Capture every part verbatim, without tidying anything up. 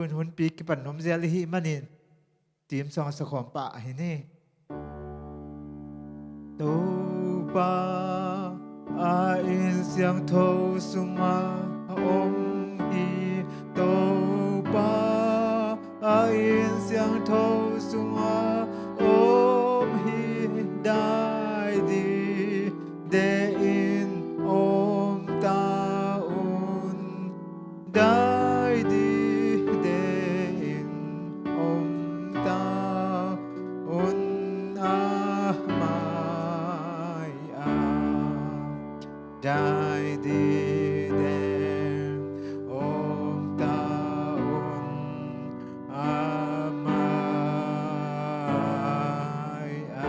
Hun hunpi kipan nuam zel i hih manin team song a sakhawm pah hi ni. Topa a inn siangtho sungah a om hi. Topa a inn siangtho sungah a om hi. Dai dide in om ta un. Dai dide in om ta un a mai a. Dai dide in om ta un a mai a.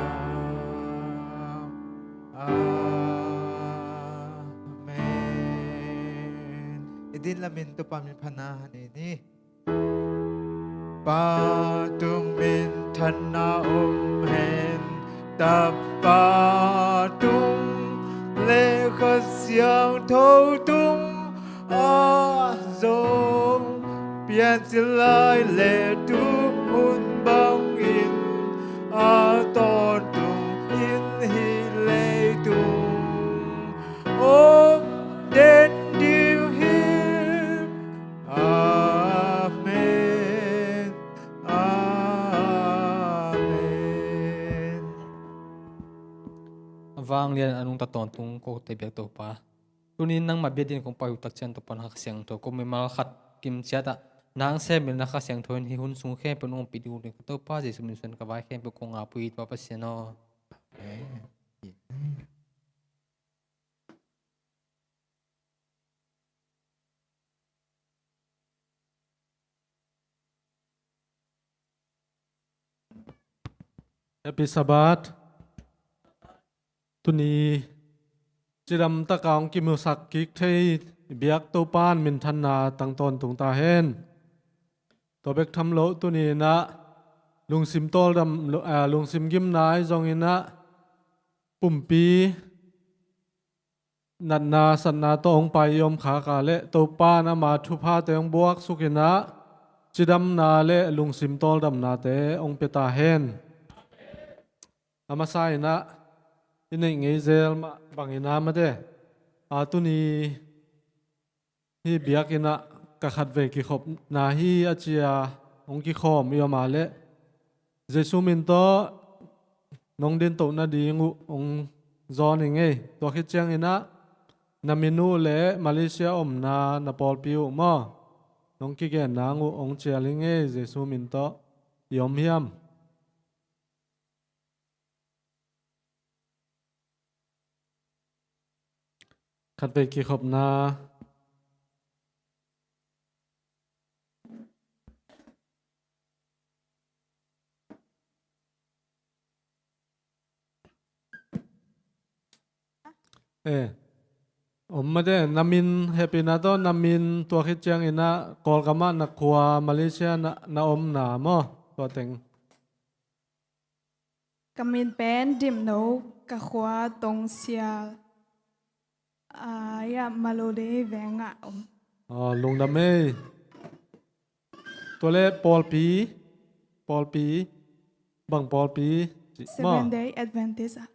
Amen. I din lamin Topa min phatna nei ni. Pa tung minthanna om hen, Tapa tung le Kha Siangtho tung a zong, piancil lai le tu hun bangin a tawntung in hih leitung om den ding hi. Amen. Amen. A vanglian a nungta tawntung kote biak Topa. Tunin nangmah biakinn kong pai uh tak ciang Topa na Kha Siangtho ko mimal khat kimciat ah nang sem mil na Kha Siangtho in hih hun sung khempeuh nong ompih ding uh ding ka Topa Jesu min suang ka vai khempeuh kong ngap uh hi Topa Pasian aw. Amen. Happy Sabbath. Tuni cidam taka hong kimusak kik thei biak Topa in minthanna tang tawntung ta hen. Tua bek tham lo tuni inah lungsim tawldam lo, ah, lungsim gimna i zong inah pumpi natna satna tawh hong pai i om khak a le Topa in ama thuphate hong buaksuk inah cidamna le lungsim tawldamnate hong pia ta hen. A masa inah i neih ngei zel mah bang inah mate a tuni hih biakinn ah ka khatvei kikhopna hi a ci a hong kikhawm i om a le Jesu min tawh nong dintoh nading uh hong zawn i ngei. Tua khit ciang inah na min uh le Malaysia omna na pawlpi uh maw nong kigen nang uh hong cial i ngei. Jesu min tawh i om hiam? Khatvei kikhopna. Eh, om mate, na min hehpihna tawh na min tua khit ciang inah Kawlgam ah na khua Malaysia na, na omna maw tua teng. Ka min pen Dimno, ka khua Tongsial. Ah, ya Malone veng ah om. Ah, lungdam ei. Tua le pawlpi, pawlpi, bang pawlpi ci maw? Seventh Day Adventist ah.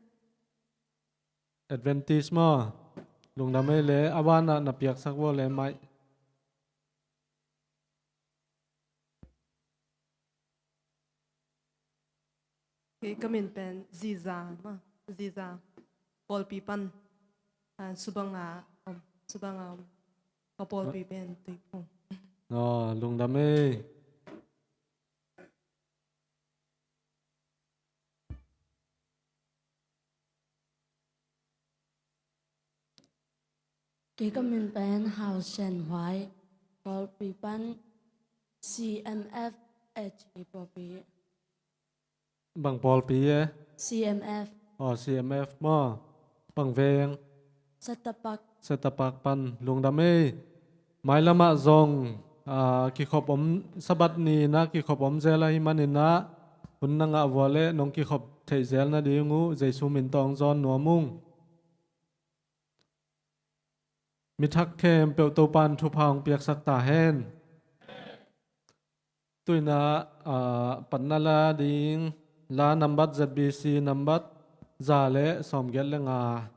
Adventist maw? Lungdam ei le, a ban ah na piaksak vua le maih. Kei ka min pen Ziza, ma, Ziza, pawlpi pan, ah, Subang ah om, Subang ah om, ka pawlpi pen Tuiphum. Aw, lungdam ei. Kei ka min pen Hau Sian Huai, pawlpi pan C M F H pawlpi. Bang pawlpi e? C M F. Aw, C M F maw. Bang veng? Setapak. Setapak pan, lungdam ei. Mailam ah zong, ah, kikhop om, Sabbath ni inah kikhop om zel ahih man inah hun na ngah vua le nong kikhop theih zel nading uh Jesu min tawh hong zawn nuam ung. Mi thak khempeuh Topa in thupha hong piaksak ta hen. Tuinah, ah, patna la ding la nambat Z B C nambat za le sawmgiat le nga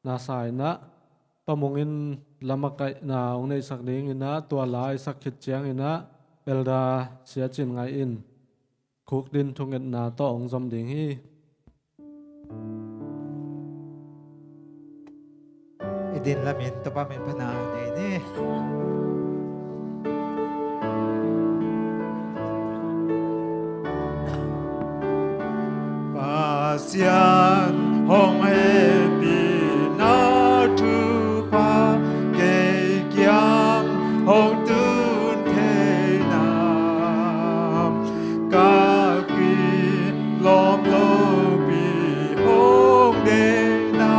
na sa inah Pa Mung in lamakaihna hong neihsak ding inah tua la i sak khit ciang inah Elder Sia Cin Ngaih in khukdin thungetna tawh hong zom ding hi. I din lamin Topa min pana nei ni. Pasian hong hehpihna thupha kei kiang hong tun thei nam. Ka kilawm lopi hong deihna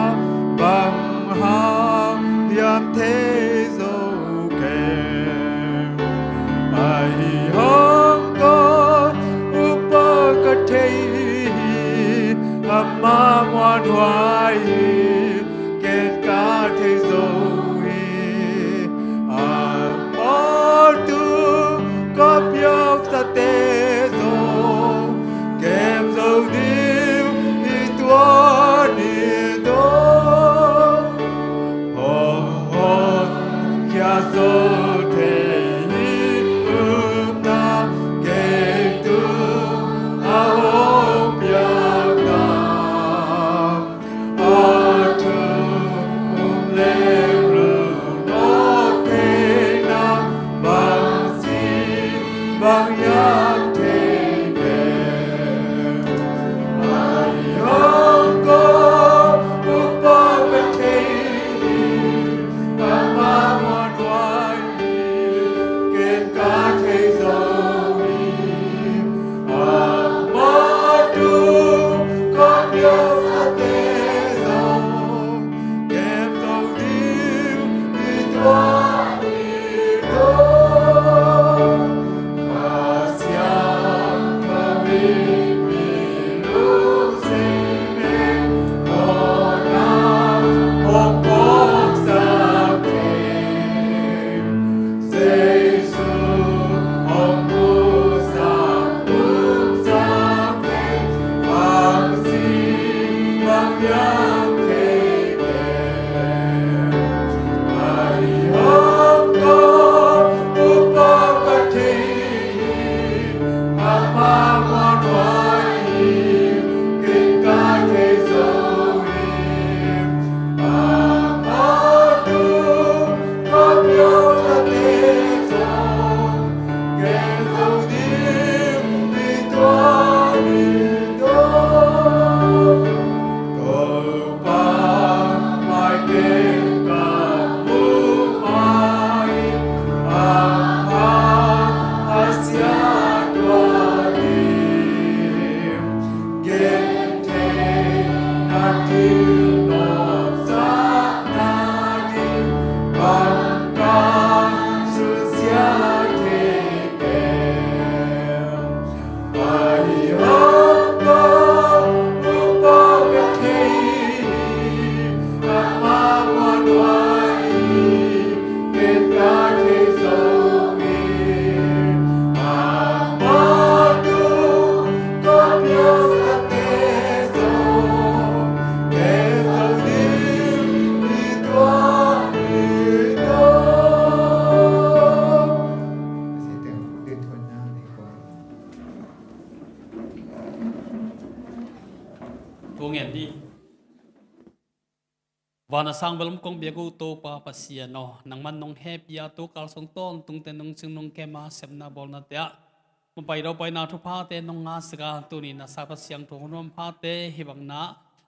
bang hang hiam thei zo kei. Ahi hang ko upa ka thei hi, ama muanhuai hi, ken ka thei zo hi. A mawtu ka piaksate zong kem zo ding hi tua ni dong. Hong hong kia zo thei hi upna kei tung a hong piak nam. A thu um leng lung nawk thei nam bang si bang hiam thei pen. Ahi hang ko upa ka thei hi, ama muanhuai hi, ken ka thei zo hi. A mawtu ka piaksate zong kem zo ding hi tua ni dong. Pasian ka mipil lungsim in mawhna hong pawlsak thei. Jesu hong pusak, pusak thei, bang si bang hiam thei pen. Ahi hang ko upa ka thei hi, ama muanhuai hi, ken ka thei zo hi. A mawtu ka piaksate zong kem zo ding hi tua ni dong. Topa mai ken ka muh mai, a hang a sia tua ni. Gen thei na ding, nopsakna ding bang ka sunsia thei pen. Ahi hang ko upa ka thei hi, ama muanhuai hi, ken ka thei zo hi. A mawtu ka piaksate zong kem zo ding hi tua ni dong. Thu ngen ni. Van a sang bel om kong biak uh Topa Pasian aw, nangman nong hehpih a, tu kalsong tawntungte nong cing nong kem a, sepna bawlnate ah mapai dawpaina thuphate nong ngahsak a, tuni na Sa Pasian thu hong nuam phate hih bang na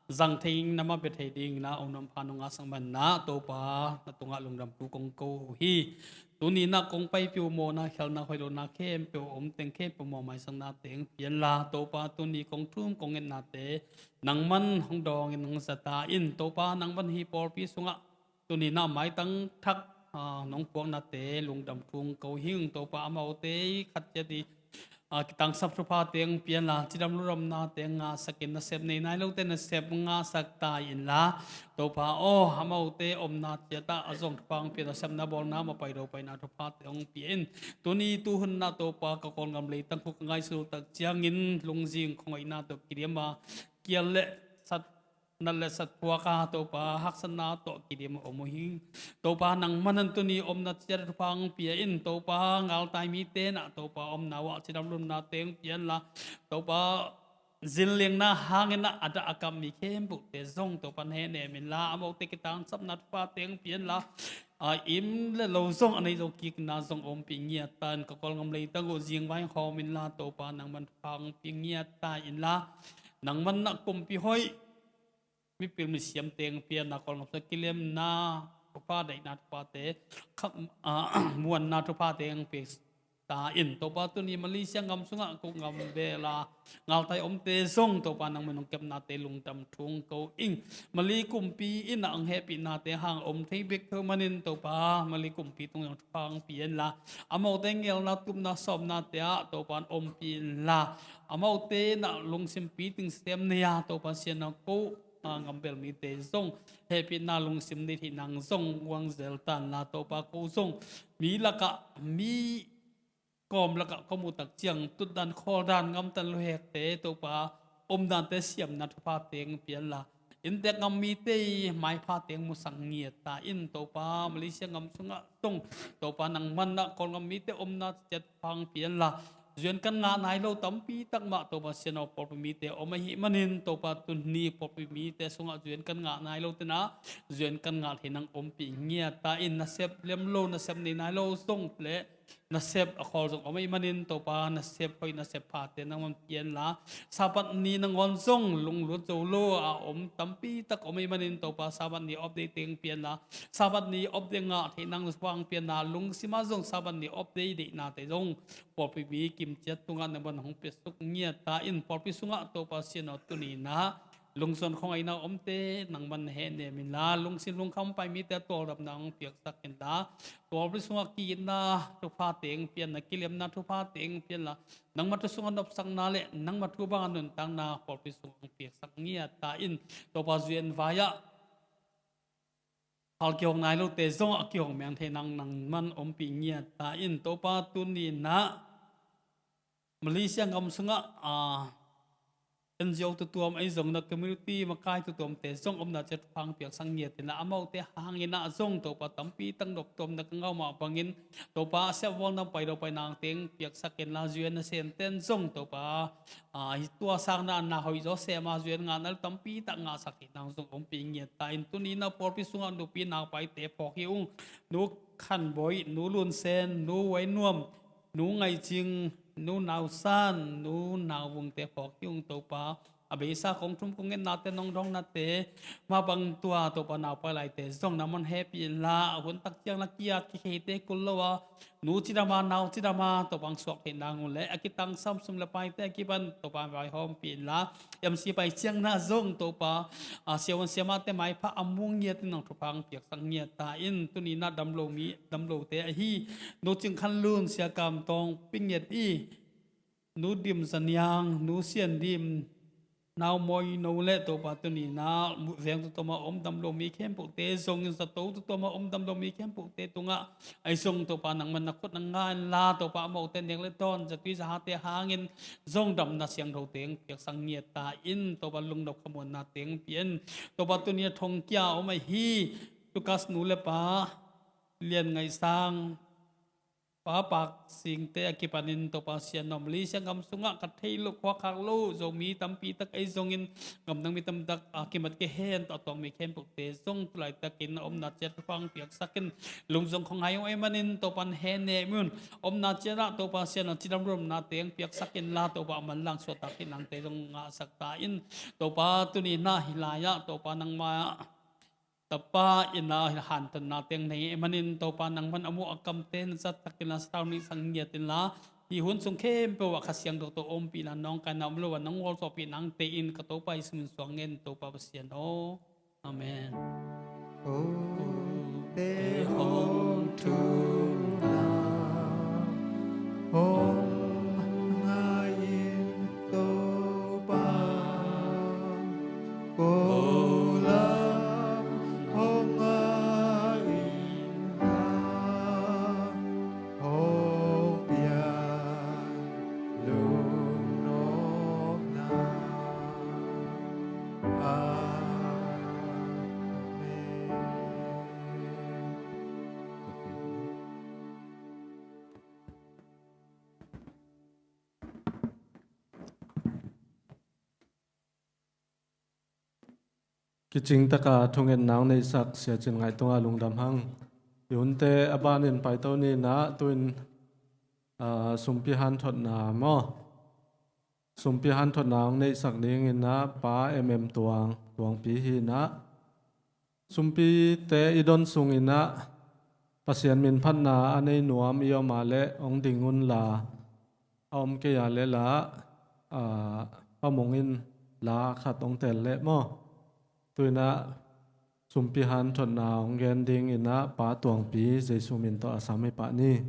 zang thei ing, na mah pia thei ding na hong nuam pha nong ngahsak man na Topa na tungah lungdam thu kong ko uh hi. Tuni na kong paipih uh mawhna, khialhna, hoih lohna khempeuh, om teng khempeuh mawh maisakna teng pianla Topa, tuni kong thum kong ngetnate nangman hong dawngin hong zata in Topa, nangman hih pawlpi sungah tuni na maitang thak, ah, nong puaknate lungdam thu kong ko hi ing Topa. Amaute khat ciat i A kitangsap thupha teng pianla, cidam lungdamna teng ngahsakin, nasep nei nai lote nasep ngahsak ta inla, Topa aw, amaute omna ciatah a zong thupha hong pia, nasepna bawlna mapai do paina thupha teng hong pia in. Tuni tuhunna Topa ka Kawlgam leitang khuk ka ngaihsut tak ciangin lungzing khuangaihna tawh kidiama kial le sat nat le satphuaka Topa haksatna tawh kidim a om uh hi. Topa nangman tuni omna ciat thupha hong pia in, Topa ngaltai mite na Topa omna uah cidam lungdamna teng pianla, Topa zinliangna hangin a dah a kap mi khempeuhte zong Topa na hehnem inla, amaute kitangsapna thupha teng pianla, a im le lo zong a nei zo kikna zong ompih ngiat ta in, ka Kawlgam leitang uh zingvai hawm inla, Topa nangman thupha hong pia ngiat ta inla, nangman na kumpi hoih mipil misiam teng pianna, Kawlgam sungah kilemna thupha, daihna thuphate, kha, a, muanna thuphate hong pia ta in, Topa tuni Malaysia gam sungah kuk gam vela ngaltai omte zong Topa nangman hong kepnate lungdam thu hong ko ing. Malay kumpi in a hong hehpihnate hang om thei bek thei manin Topa Malay kumpi tung zong thupha hong pia inla, amaute ngelna tupna sawmnate ah Topa ompih inla, amaute na lungsimpi tingsem nei a Topa sianna ko a, ngambel mite zong hehpihna lungsim nei theih nang zong guangzel ta inla, Topa ko zong mi lakah, mi kawm lakah ka muh tak ciang tutdan khawldan ngamtan luhekte Topa omdante siamna thupha teng pianla, inntek ngam mite i maipha teng musak ngiat ta in, Topa Malaysia gam sungah tong Topa nangman na Kawlgam mite omna ciat thupha hong pianla, zuan kan ngah nai lo tampi tak mah Topa sianna pawlpi mite om ahih manin, Topa tuni pawlpi mite sungah zuan kan ngah nai lo tena zuan kan ngah thei nang ompih ngiat ta in, nasep lem lo, nasep nei nai lo zong le nasep a khawl zong om ahih manin, Topa nasep hoih nasep phate nangman pianla, Sabbath ni nangawn zong lunglut zo lo a om tampi tak om ahih manin, Topa Sabbath ni off day teng pianla, Sabbath ni off day ngah thei nang thupha hong pianla, lungsima zong Sabbath ni off day deihnate zong pawlpi mi kimciat tungah nangman hong piasuk ngiat ta in, pawlpi sungah Topa sianna tuni na lungsuan khuangaihna omte nangman hehnem inla, lungsim lungkham pai mite a tawldamna hong piaksak inla, pawlpi sungah ki-itna thupha teng pianla, kilemna thupha teng pianla, nangma thu sungah nopsakna le nangma thu banga nuntakna pawlpi sungah hong piaksak ngiat ta in, Topa zuan vai-ah hal kihong nai lote zong a kihong meng thei nang nangman ompih ngiat ta in, Topa tuni na Malaysia gam sungah, a, N G O tutuam ei zong na community makai tutuamte zong omna ciat thupha hong piaksak ngiat inla, amaute hangin ah zong Topa tampi tak noptuamna ka ngah mah bangin, Topa a siap bawlna pai do pai nang teng piaksak inla, zuan a senten zong Topa, a, hi tua sangna na hoih zaw sema zuan ngahna tampi tak ngahsak hi nang zong ompih ngiat ta in, tuni na pawlpi sungah nupi naupaite phawk hi ung, Nu Khan Bawi, Nu Lun Sen, Nu Wai Nuam, Nu Ngaih Cing, Nu Nau San, Nu Nau Vungte phawk hi ung Topa. A beisa kong thum kong etnate nong dawnate mah bang tua Topa naupai laite zong nangman hehpih inla, a hun tak ciang na ki-at kikheite kul lo a, nu cidama nau cidama Topa hong suak theih nang un le a kitangsam sum le paite a kipan Topa vaihawmpih inla, M C pai ciang na zong Topa, a, siavuan siamahte maipha a mu ngiat in nang thupha hong piaksak ngiat ta in, tuni na damlo mi, damlote ahi Nu Cing Khan Lun, Sia Kam Tawng, Pi Nget i, Nu Dim Za Niang, Nu Sian Dim, Nau Mawi No le Topa tuni na veng tutuam a om damlo mi khempeuhte zongin zato tutuam a om damlo mi khempeuhte tungah ahi zong Topa nangman na khut na nga inla, Topa amaute nek le dawn, zatui zahate hangin zong damna siangtho teng piaksak ngiat ta in, Topa lungnop khamuanna teng pia in, Topa tuni a thongkia om ahi Lucas nu le pa Lian Ngaih Sang, Pa Pak Singte a kipanin Topa sian nawm Malaysia gam sungah ka thei loh khuakhak lo Zomi tampi tak ei zongin gamdang mi tampi tak a kimat kihen tawh a tuang mi khempeuhte zong tulaitakin a omna ciat hong piaksakin lungzong khong hai uh ei manin Topa na hehnem un. Omna ciatah Topa sian a cidam lungdamna teng piaksakin la Topa a manlang suahtak hi nangte zong ngahsak ta in. Topa tuni na hi lai-ah Topa nangma tapa in a hantanna teng nei ei manin Topa nangman a muh a kamte na zat takin la satau nih sang ngiat inla, hih hun sung khempeuh ah Kha Siangtho tawh ompihna nawngkaina om lo a nang gualzawhpih nangte in ka Topa Jesu min suang ngen Topa Pasian aw. Amen. Hong thung na hong Kicing taka thungetna hong neihsak Sia Cin Ngaih tungah lungdam hang. I hunte a banin paito ni in ah, tu-in, ah, sumpi hanthotna maw? Sumpi hanthotna hong neihsak ding in ah, Pa M M Tuang, Tuangpi hi in ah, sumpite i don sung in ah, Pasian min phatna a nei nuam i om a leh hong ding unla, a om kei a leh la, ah, Pa Mung in la khat hong tel leh maw? Tu-in ah sumpi hanthotna hong gen ding in ah, Pa Tuangpi, Jesu min tawh a sam hi pah ni.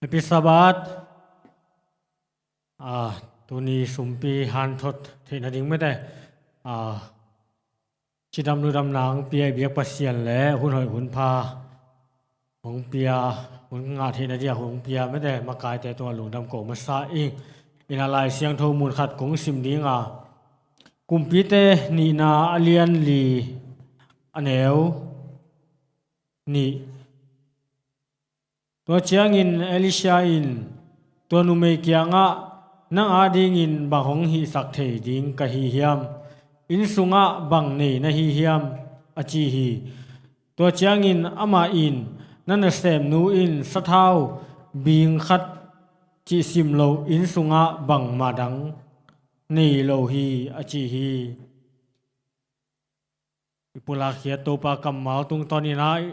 Happy Sabbath. Ah, tuni sumpi hanthot theihna ding mete, ah, cidam ludamna hong pia i biak Pasian le hun hoih hun pha hong pia, hun ngah theihna dia hong pia mete makaite tungah lungdam ko masa ing. In ah Lai Siangtho mun khat kong sim ding a, Kumpite nihna a lian li, a neu nih. Tua ciangin Elisha in tua numei kiangah, "Nang adingin bang hong hihsak thei ding ka hi hiam? Inn sungah bang nei na hi hiam?" a ci hi. Tua ciangin amah in, "Na nasemnu in sathau bing khat cih sim loh inn sungah bangmah dang nei lo hi," a ci hi. I pulak hiat Topa kammal tungtawn in ah,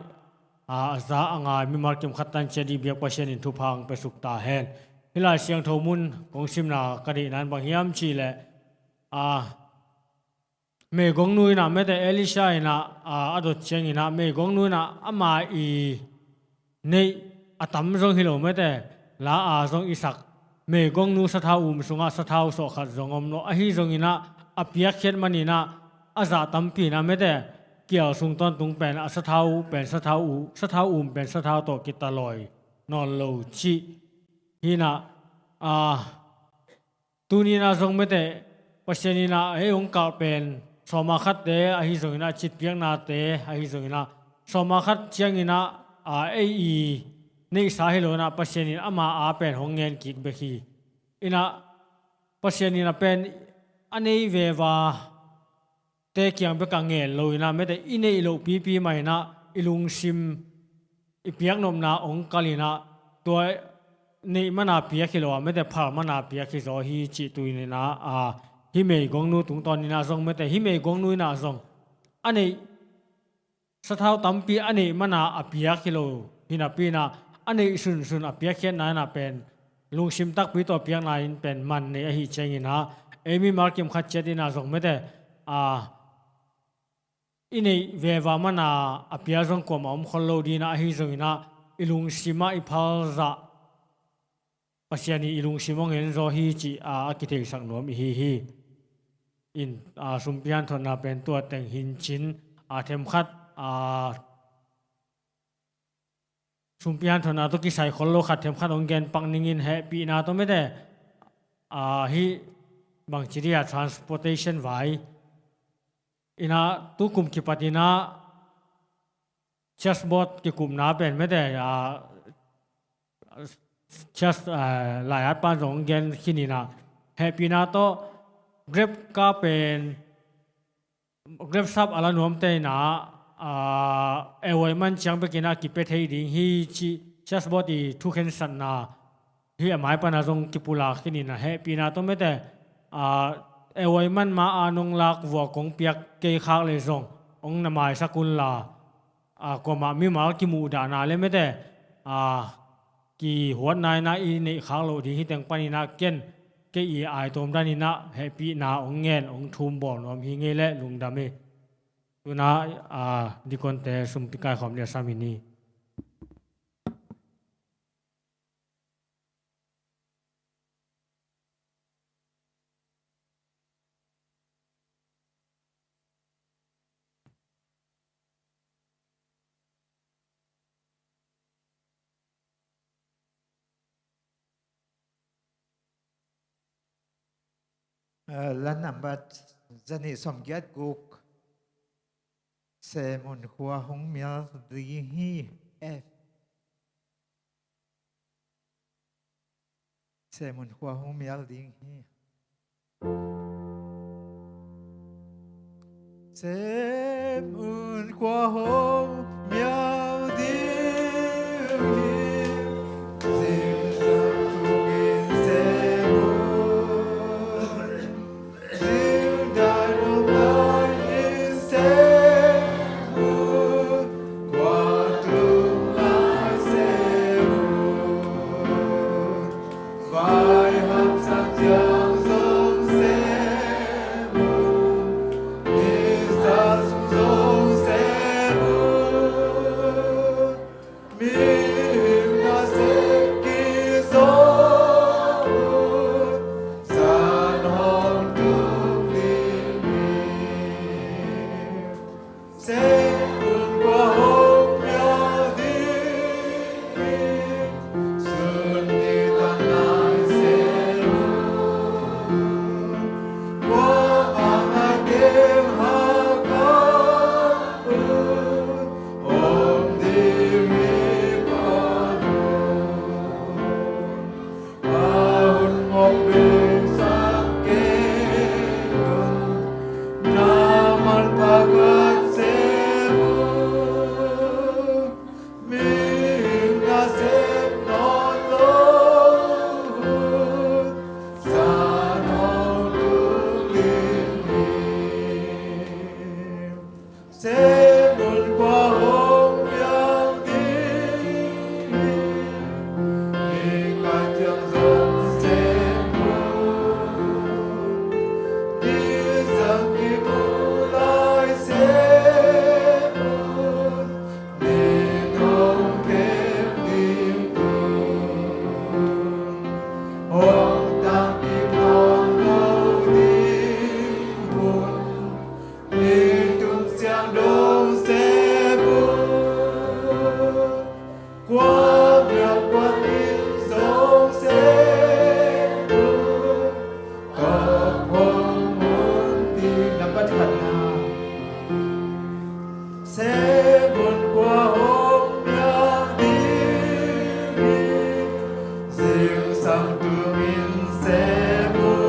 a, a za a ngai mimal kim khat tan ciat i biak Pasian in thupha hong pia suk ta hen. Hih Lai Siangtho mun kong simna ka deihna in bang hiam cih leh, a, meigongnu in ah mete Elisha in ah, a, a dot ciangin ah meigongnu in ah ama i neih a tam zong hi lo mete, la a zong i sak, meigongnu sathau um sungah sathau sawh khat zong om lo. Ahi zongin ah a piakkhiat manin ah a zah tampi in ah mete, kial sung tawntung pen a sathau pen sathau u, sathau um pen sathau tawh kitalawi nawn lo cih hi in ah, a, tuni in ah zong mete, Pasian in ah ei hong kalh pen sawma khatte ahi zongin ah, citpiaknate ahi zongin ah, sawma khat ciangin ah, a, ei i neihsa hi lo in ah, Pasian in ama a pen hong ngen kik bek hi. In ah Pasian in ah pen a nei veva te kiang bek a ngen lo in ah mete, i neih loh pipi mah in ah i lungsim, i piaknopna hong kalh in ah, tua neih mana piak hi lo a mete, phal mana piak hi zaw hi cih tuni in ah, a, hih meigongnu tungtawn in ah zong mete, hih meigongnu in ah zong a neih sathau tampi a neih mana a piak hi lo hi napi in ah, a neih sunsun a piakkhiatna in ah pen lungsim takpi tawh piakna in pen man nei ahi ciangin ah, ei mimal kim khat ciat in ah zong mete, a, i neih veva mana a pia zong kuamah om khol lo ding in ah, ahi zongin ah i lungsim ah i phalzah Pasian in i lungsim hong en zaw hi cih, a, a kitheisak nuam i hi hi. In, a, sumpi hanthotna pen tua teng hi in cin, a, themkhat, a, sumpi hanthotna tawh kisai khol lo khat themkhat hong gen pak ning in, hehpihna tawh mete, a, hih bangci dia transportation vai in ah tu kum kipat in ah church board kikupna pen mete, a, church, a, lai-at pan zong gen khin in ah, hehpihna tawh Grab ka pen Grab sap a la nuamte in ah, a, airway man ciang bek in ah kipia thei ding hi cih church board i thukhensatna hih a mai pan ah zong kipulak khin in ah, hehpihna tawh mete, a, airway man ma a nong lak vua kong piak kei khak leh zong hong na maisak unla, a, kuamah mimal kimuhdahna le mete, a, kihuatna in ah i neih khak loh ding hi teng pan in ah ken kei i aitawm dan in ah hehpihna hong ngen hong thum bawl nuam hi ing ei leh lungdam hi. Tu in ah, a, dikonte sumpi kaikhawm dia sam hi ni. Eh, la nambat zanih sawmgiat guk. Semun khua hong mial ding hi. F. Semun khua hong mial ding hi. Semun khua hong mial ding hi. Zingsang tungin Semun.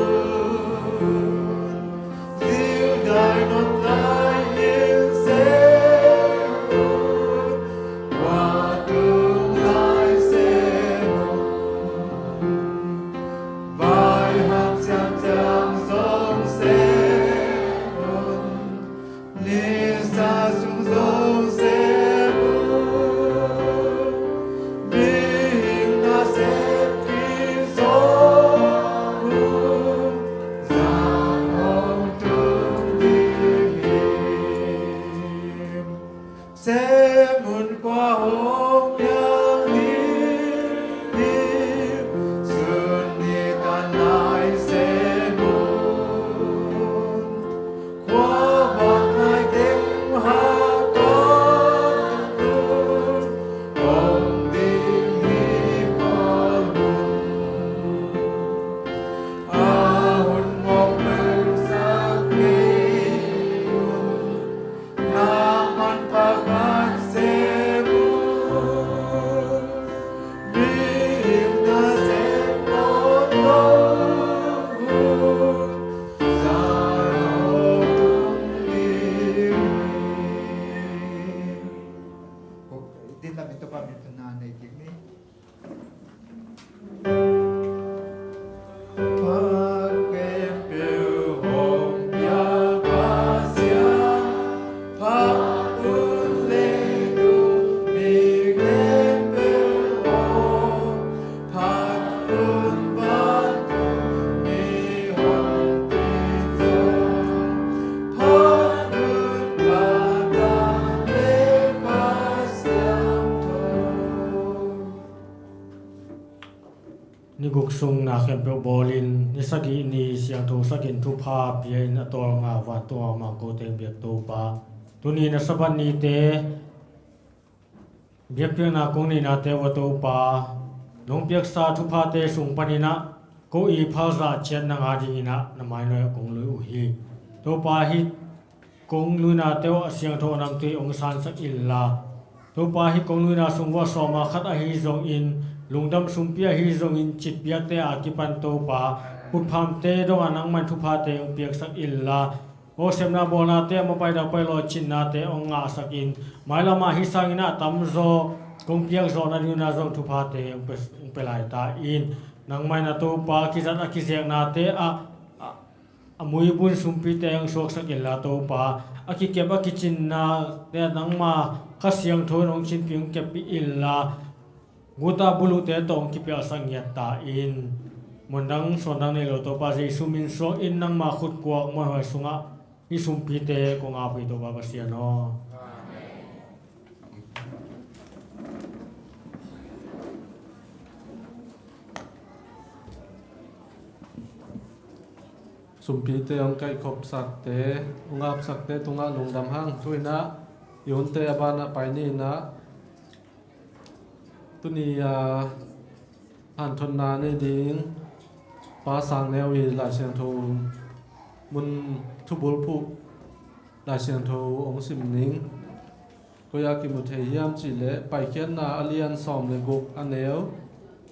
Ni guk sung na khempeuh bawlin, ni sagih ni siangtho sakin thupha pia in a tawlnga vantung a om a ko teng biak Topa. Tuni na Sabbath nite biakpiakna kong neihnate uh a Topa, nong piaksa thuphate sung panin ah ko i phalzah ciat nang a dingin ah na mainawh ah kong lui uh hi. Topa, hih kong luinate uh a siangtho namtui hong sansak inla, Topa, hih kong luina sung uah sawma khat ahi zongin, lungdam sumpi ahi zongin, citpiakte a kipan Topa, khutphamte dongah nangman thuphate hong piaksak inla, aw, sepna bawlnate a mapai dakpai lawhcinnate hong ngahsakin, mailamah hih sangin a tamzaw kong piakzawh nadingin a zong thuphate hong pe, hong pe lai ta in. Nangmah in a Topa, kizat a kizeknate ah a, a muibun sumpite hong suaksak inla Topa, a kikep a kicinnate ah nangma Kha Siangtho in hong cinpih hong keppih inla, guta buluhte tawh hong kipialsak ngiat ta in. Muandang suandang nei lo Topa Jesu min suangin nangma khutkuak muanhuai sungah hih sumpite kong ap hi Topa Pasian aw. Sumpite hong kaihkhopsakte, hong apsakte tungah lungdam hang. Tu-in ah i hunte a banah pai ni in ah, tuni a hanthotna nei ding Pa Sang Neu i Lai Siangtho mun thubulphuh Lai Siangtho hong sim ning. Koi-ah kimu thei hiam cihleh Paikhiatna a lian sawm le guk a neu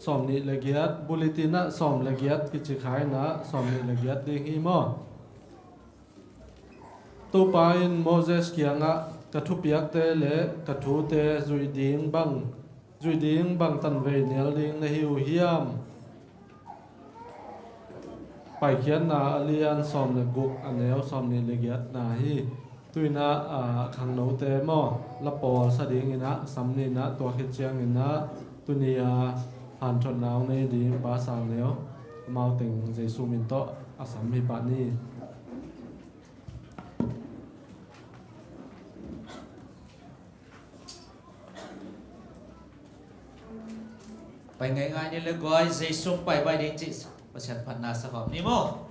sawmnih le giat, bulletin ah sawm le giat kici kha in ah sawmnih le giat ding hi maw? Topa in Moses kiangah, ka thupiakte le ka thute zuih ding bang, zuih ding bang tanvei nial ding na hi uh hiam? Paikhiatna a lian sawm le guk a neu sawmnih le giatna hi. Tu-in ah, ah, khangnote maw, la pawlsa dingin ah sam ni in ah, tua khit ciangin ah tuni a hanthotna hong nei ding Pa Sang Neu, amau teng Jesu min tawh a sam hi pah ni. Pai ngaingai ni le guai, Jesu hong pai bai ding cih Pasian phatna sa khawm ni maw?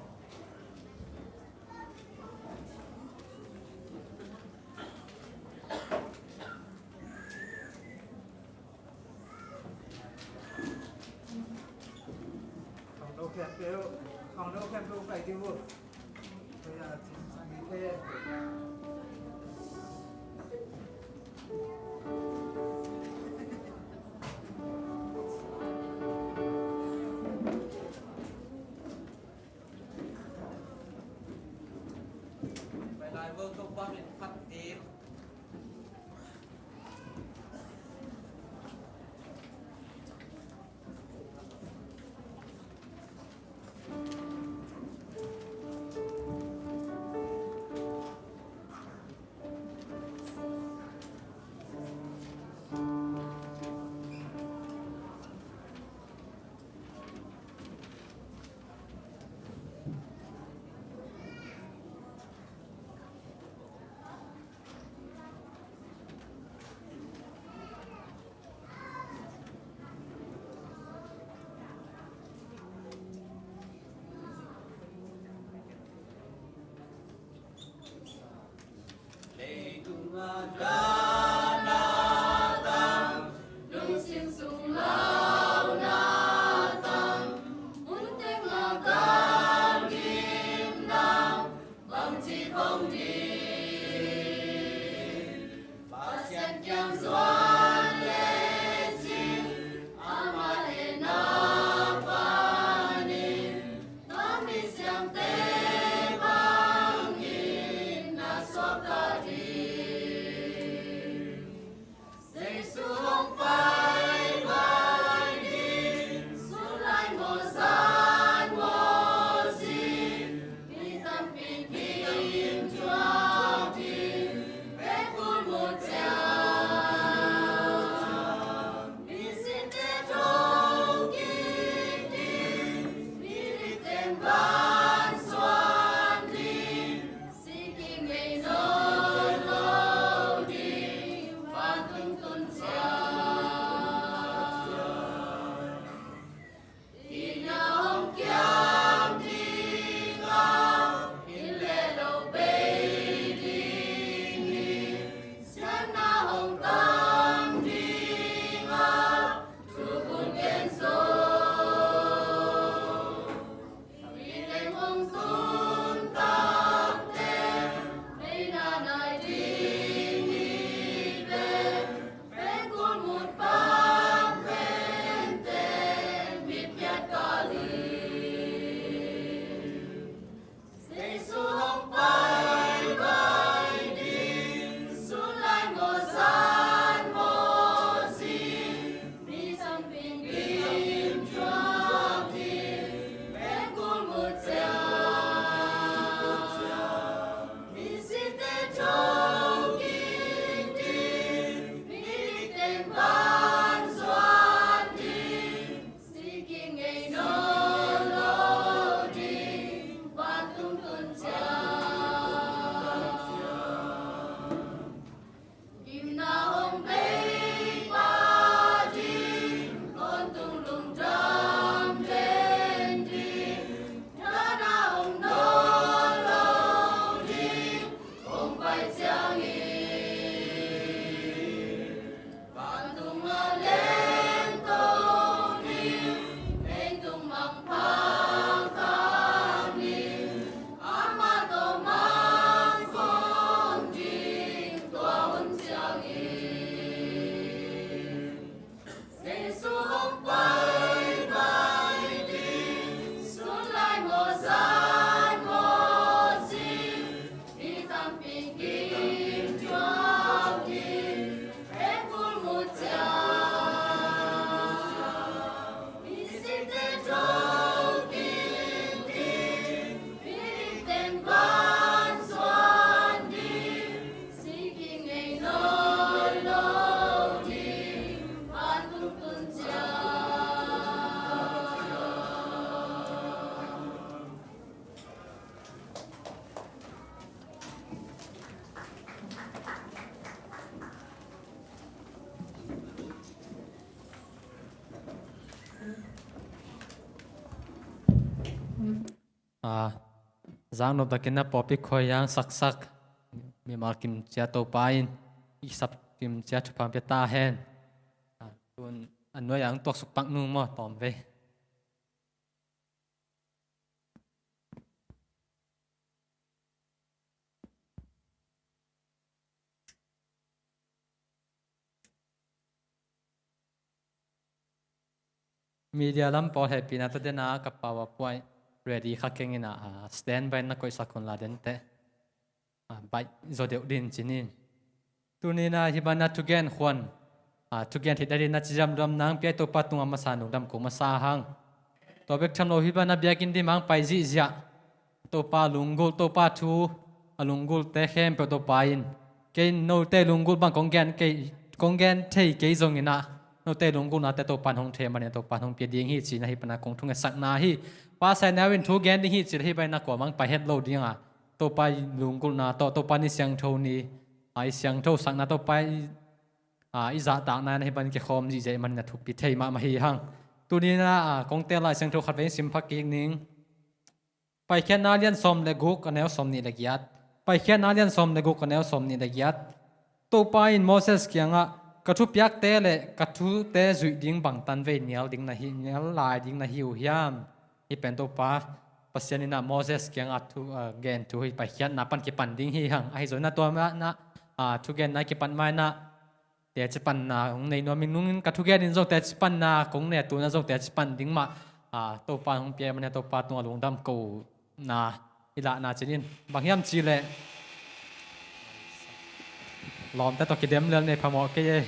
Bangci kong ding, Pasian kiang zuan lecin, amah deihna panin, tua misiangte bangin na suakta ding. Jesu hong pai bai ding, sun lai maw zan maw zin, mi tampi kiim tuak ding, pekul mu ciang. Mi sinte thokik ding, mi dik teng van A, zaknop takin a pawlpi khuaiang saksak mimal kim cia Topa in i sap kim cia thupha pia ta hen. A, tun a nuai-ah tuaksuk pak nung maw, tawm vei. Media lam pawl hehpihna tawh den a ka PowerPoint ready kha keng in a, a, standby na koihsak hun la den teh. A, baih zaw deuh din ci ni. Tuni-in a hih bana thugen khuan, a, thugen theih nadin a cidam luam nang pia i Topa tungah masa nungdam ko masa hang. Tua bek tham lo hih bana biakinn dim hang pai zihziah Topa lunggulh, Topa thu a lunggulhte khempeuh Topa in kei note lunggulh bang kong gen kei, kong gen thei kei zongin a, note lunggulhnate Topa in hong thei manin a Topa in hong pia ding hi ci-in a hih pana kong thungetsakna hi. Pa Sai Neu in thu gen ding hi ci-in a hih pana kuamah pai het lo ding a, Topa i lunggulhna tawh, Topa ni siangtho ni, a, i siangthosakna, Topa i, a, i zahtakna in a hih pana kikhawm zihziah manin a thupi thei mahmah hi hang. Tuni-in a, a, kong teel lai siangtho khat vei in sim pha kik ning. Paikhiatna lian sawm le guk a neu sawm nih le giat. Paikhiatna lian sawm le guk a neu sawm nih le giat. Topa in Moses kiangah, ka thupiakte le ka thute zuih ding bangtan vei nial ding na hi, nial lai ding na hi uh hiam? Hih pen Topa Pasian in a Moses kiangah thu, a, gen thu hi, Paikhiatna pan kipan ding hi hang. Ahi zongin a tua mah in a, a, thugenna kipan ma-in a teci panna hong nei nuam ing nungin ka thugen in zong teci panna kong nei a, tu-in a zong teci pan ding mah, a, Topa hong pia manin a Topa tungah lungdam ko na i lahna ci-in, bang hiam cih leh lawmte tawh kidem lel nei phamawh kei e.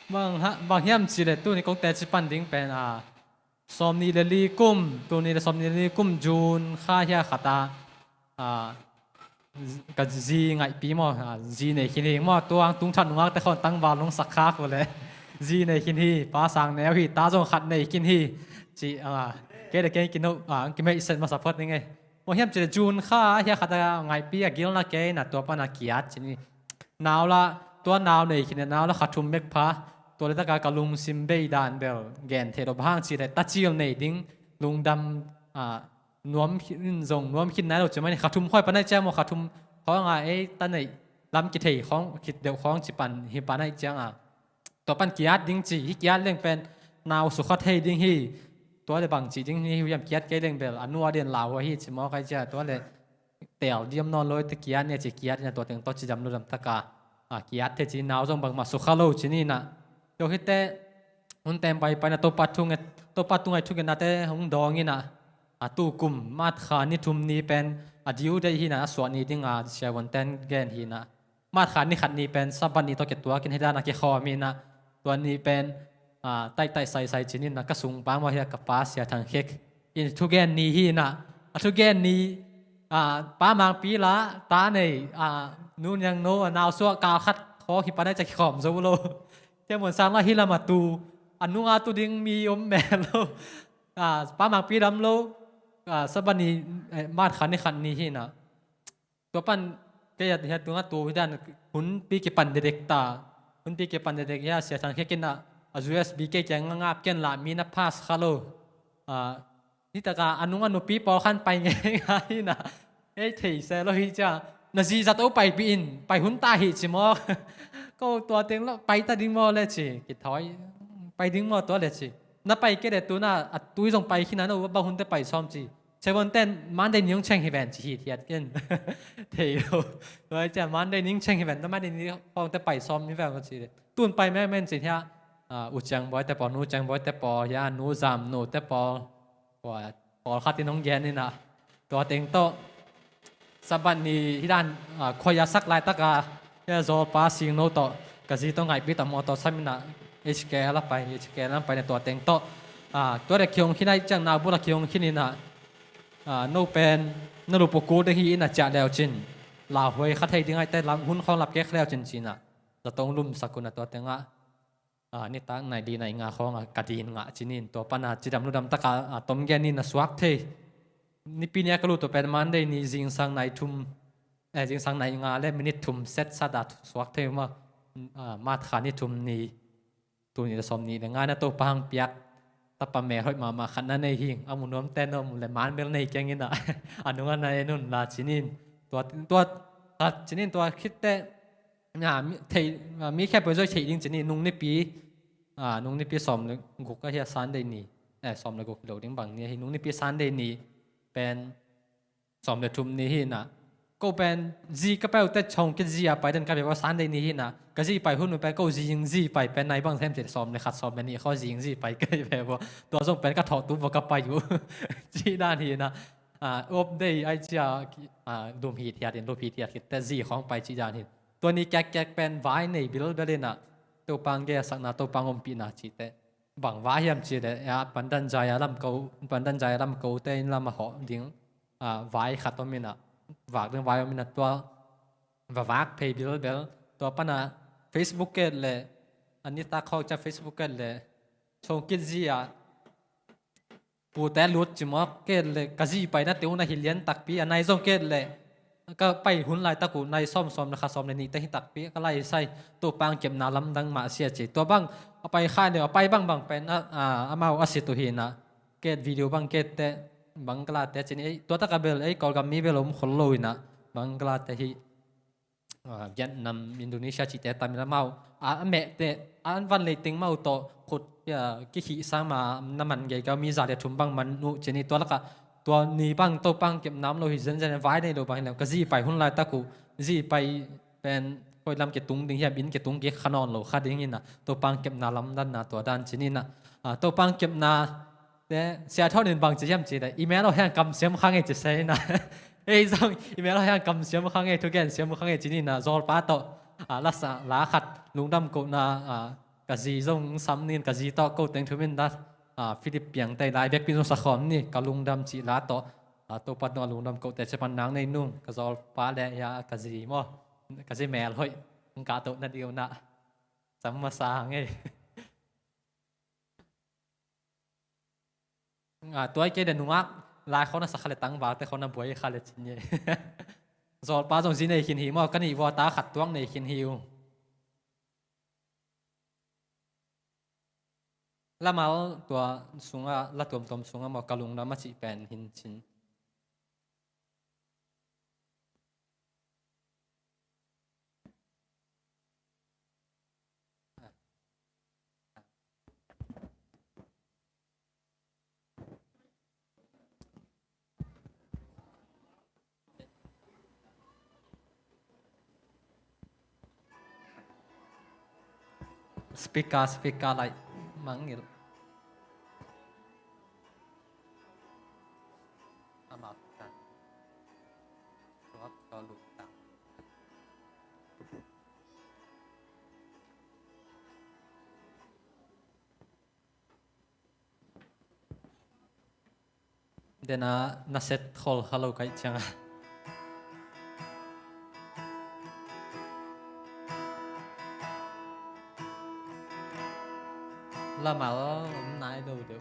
Bang ha-, bang hiam cih leh tuni kong teci pan ding pen, a, sawm nih le li kum, tuni le sawm nih le li kum June kha hia khat ah, a, ka zi ngaihpi maw, a, zi nei khin hi maw, tua hang tung that nungakte khawng tangval hong sak khak uh leh zi nei khin hi, Pa Sang Neu hi, ta zong khat nei khin hi ci, a, kei le kei kino, a, kimeihset masa phot ning e. Bang hiam cih leh June kha hia khat ah ngaihpi a gilna kei in a tua pan a kiat ci ni. Nau la, tua nau nei khin a, nau la kha thum bek pha. Tua le taka ka lungsim bei dan bel gen thei lo, bang hang cih leh tacil nei ding, lungdam, a, nuam khin zong nuam khin nai lo ci mai ni, kha thum khawng pan aih ciang maw, kha thum khawng a ei ta neih lam kithei khawng, khit deuh khawng ci pan hi pan aih ciang a, tua pan kiat ding ci hi, kiat leng pen nau sukha thei ding hi. Tua le bang ci ding hi hiam, kiat kei leng bel a nu a den lauhuai hi ci mawk aih ciang, tua le teel diam nawn lo, te kiat ni a ci, kiat in a tua teng tawh cidam ludam taka, a, kiat thei ci, nau zong bangmah sukha lo ci ni in a. Tua hi teh hun teng paipai in a Topa thu nget, Topa tungah i thugenate hong dawng in a, a, tu kum March kha ni thum ni pen a due date hi in a, a suah ni ding a siavuante'n gen hi in a, March kha ni khat ni pen Sabbath ni tawh kituak in hih dan a kikhawm hi in a, tua ni pen, a, taihtaih saisai ci ni in a, ka sungpa maw hi a, ka pa Sia Thang Khek in thugen ni hi in a, a thugen ni, a, Pa Mangpi la ta nei, a, Nu Niang No a nau suah kal khat khawng hi pan aih ciang kikhawm zo lo. Sia Muan Sang la hih lam a tu, a nunga tu ding mi om mel lo. A, Pa Mangpi lam lo, a, Sabbath ni, eh, March kha ni khat ni hi in a. Tua pan kei a hia tungah tu hi dan hunpi kipan dekdek ta. Hunpi kipan dekdek hi a, Sia Thang Khek in a, a U S B kei kiangah ngap ken la, mi na pass kha lo. A, hi taka a nung a nupi pawl khan pai ngeingai hi in a. Ei thei se lo hi ciang, na zi zat o paipih in, pai hun ta hi ci maw. Ko tua teng lo pai ta ding maw le ci, kithawi, pai ding maw tua le ci. Na pai kei le tu-in a, a tui zong pai khin a, no bang hun teh pai sawm ci. Siavuante'n Monday ni hong cheng hi ven ci hi thiat ken. Thei lo. Tua ciang Monday ni hong cheng hi ven, tua Monday ni khawng teh pai sawm hi ven ko ci le. Tu-in pai menmen ci hia, a, U Ciang Bawi te pawl, Nu Ciang Bawi te pawl, hia Nu Zam Nu te pawl. Tua, pawlkhat in hong gen in a. Tua teng tawh Sabbath ni hih dan, a, khuai a sak laitak a, hia zawlpa Sing No tawh, ka zi tawh ngaihpi tawh mawtaw sam in a, H K L a pai, H K L a pai in a tua teng tawh. A, tua le kihong khin aih ciang nau bul a kihong khin in a, a, no pen, na lup uh kul ding hi in a ciah leu cin. Lauhuai kha thei ding aih teh lam hun khawng lap kei kha leu cin ci in a. Zato hong lumsak un a tua tengah. A, nitak nai li nai nga khawng a ka din ngah ci ni in tua pan a cidam ludam taka, a, tom gen ni in a suak thei. Nipi ni a ka lut uh pen Monday ni zingsang nai thum, eh, zingsang nai nga le minute thum set sat a suak thei uh maw, a, March kha ni thum ni, tu ni le sawm ni le nga in a Topa hong piak tapa mel hoih mahmah khat na nei hing, a mu nuam ten om le man bel nei keng in ah, a nung a na en un la ci-in. Tua, tua, ta ci-in tua khit teh, na, mi, thei, a, mi khempeuh zong thei ding ci-in, nung nipi, a, nung nipi sawm le guk ahi a Sunday ni, eh, sawm le guk lo ding bang ni ahi, nung nipi Sunday ni pen sawm le thum ni hi in ah, ko pen zi ka pai uh teh, chong kit zi a pai den ka hi ve ua, Sunday ni hi in ah, ka zi pai hun uh pen ko zi ing zi pai pen nai bang sem ci, sawm le khat sawm le nih kho zi ing zi pai ka hi ve ua, tua zong pen ka thawh tu ua ka pai uh. Cih dan hi in ah, a, off day ai cia, a, lum hithiat in, lum hithiat khit teh zi khawng pai cih dan hi. Tua ni kekek pen vai nei bilbel in ah, Topa hong gelsakna, Topa hong ompihna cih teh bang vai hiam cih leh, a, Pandan Jaya lam ko, Pandan Jaya lam kote inn lam a hawh ding, a, vai khat om in ah, vak ding vai om in ah, tua va vak phei bilbel. Tua pan ah Facebook ka et leh, a nitak khawng ciang Facebook ka et leh, chong kit zi a pute lut ci mawk, ka et leh ka zi paina te uh na hi lian takpi, a nai zong ka et leh ka pai hun laitak uh nai sawm, sawm le khat, sawm le nih te hi takpi, ka lai sai, Topa hong kepna lamdang mah sia ci. Tua bang a pai khai le, a pai bangbang pen a, a, amau a sit uh hi in ah, ka et video bang ka et teh, Bangladesh ci-in, ei, tua tak a bel, ei, Kawlgam mi bel om khol lo in ah, Bangladesh hi, a, Vietnam, Indonesia cihte tam in amau, a, a mehte, a, an van lei teng mau tawh khut, a, kikhih sang ma na man gei ka, mi za le thum bang man uh ci-in, tua lak ah, tua ni bang Topa hong kepna om lo hi zenzen, vai nei lo bang hi leh, ka zi pai hun laitak uh, zi pai pen koi lam kitung ding hiam, inn kitung kik kha nawn lo kha ding in ah, Topa hong kepna lamdanna tua dan ci-in ah, a, Topa hong kepna te, Sia Thon in bang ci hiam cih leh, i mel aw hiang kam siam kha ngei ci se in ah. Ei zong, i mel aw hiang kam siam kha ngei, thugen siam kha ngei ci-in ah, Zawlpa tawh, a, la sa, la khat, lungdam kohna, a, ka zi zong sam ning, ka zi tawh ko teng thum in ah, a, Philip piang tei lai, biakpi zong sa khawm ni, ka lungdam cih la tawh, a, Topa tungah lungdam koh teh, ci pan nang nei nung, ka Zawlpa le, ya, ka zi maw, ka zi mel hoih, hong kah toh na ding uh nah. Sam masa ngei. A, tua hi kei leh nungak lai khawng na sa kha leh, tangvalte khawng na buai kha leh ci-in hi. Zawlpa zong zi nei khin hi maw, ka nih vua ta khat tuak nei khin hi uh. Lamal tua sungah, la tuamtuam sungah maw, Ka Lungdam a cih pen hi in cin. Speaker, speaker lai mangngilh. Amau kan. Tuak ko luk tang. Dena na set khol kha lo ka hih ciangah. Lamal om nai lo deuh.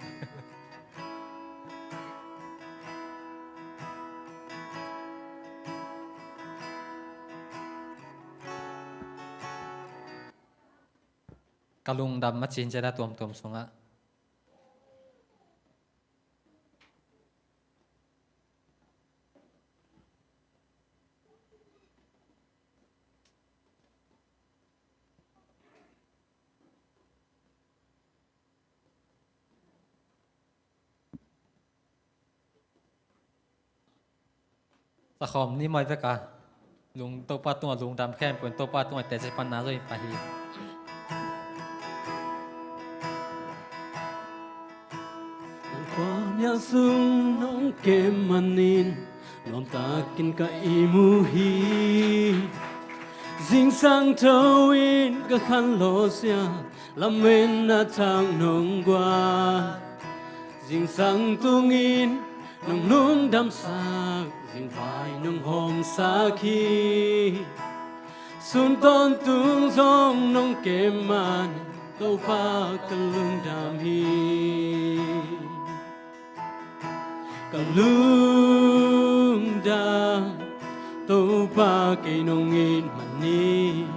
Ka Lungdam a cin ciat a tuamtuam sungah. Sa khawm ni mai vek a. Lung, Topa tungah lungdam khempeuh in Topa tungah teci panna zong hi pah hi. Khua nial sung nong kem manin nuamtakin ka ihmu hi. Zingsang tho in ka khanlawh sia, lametna thak nong guan. Zingsang tungin nong lungdamsak, zingvai nong hawmsak hi. Sun tawntung zong nong kem man, Topa ka lungdam hi. Ka lungdam, Topa kei nong it manin.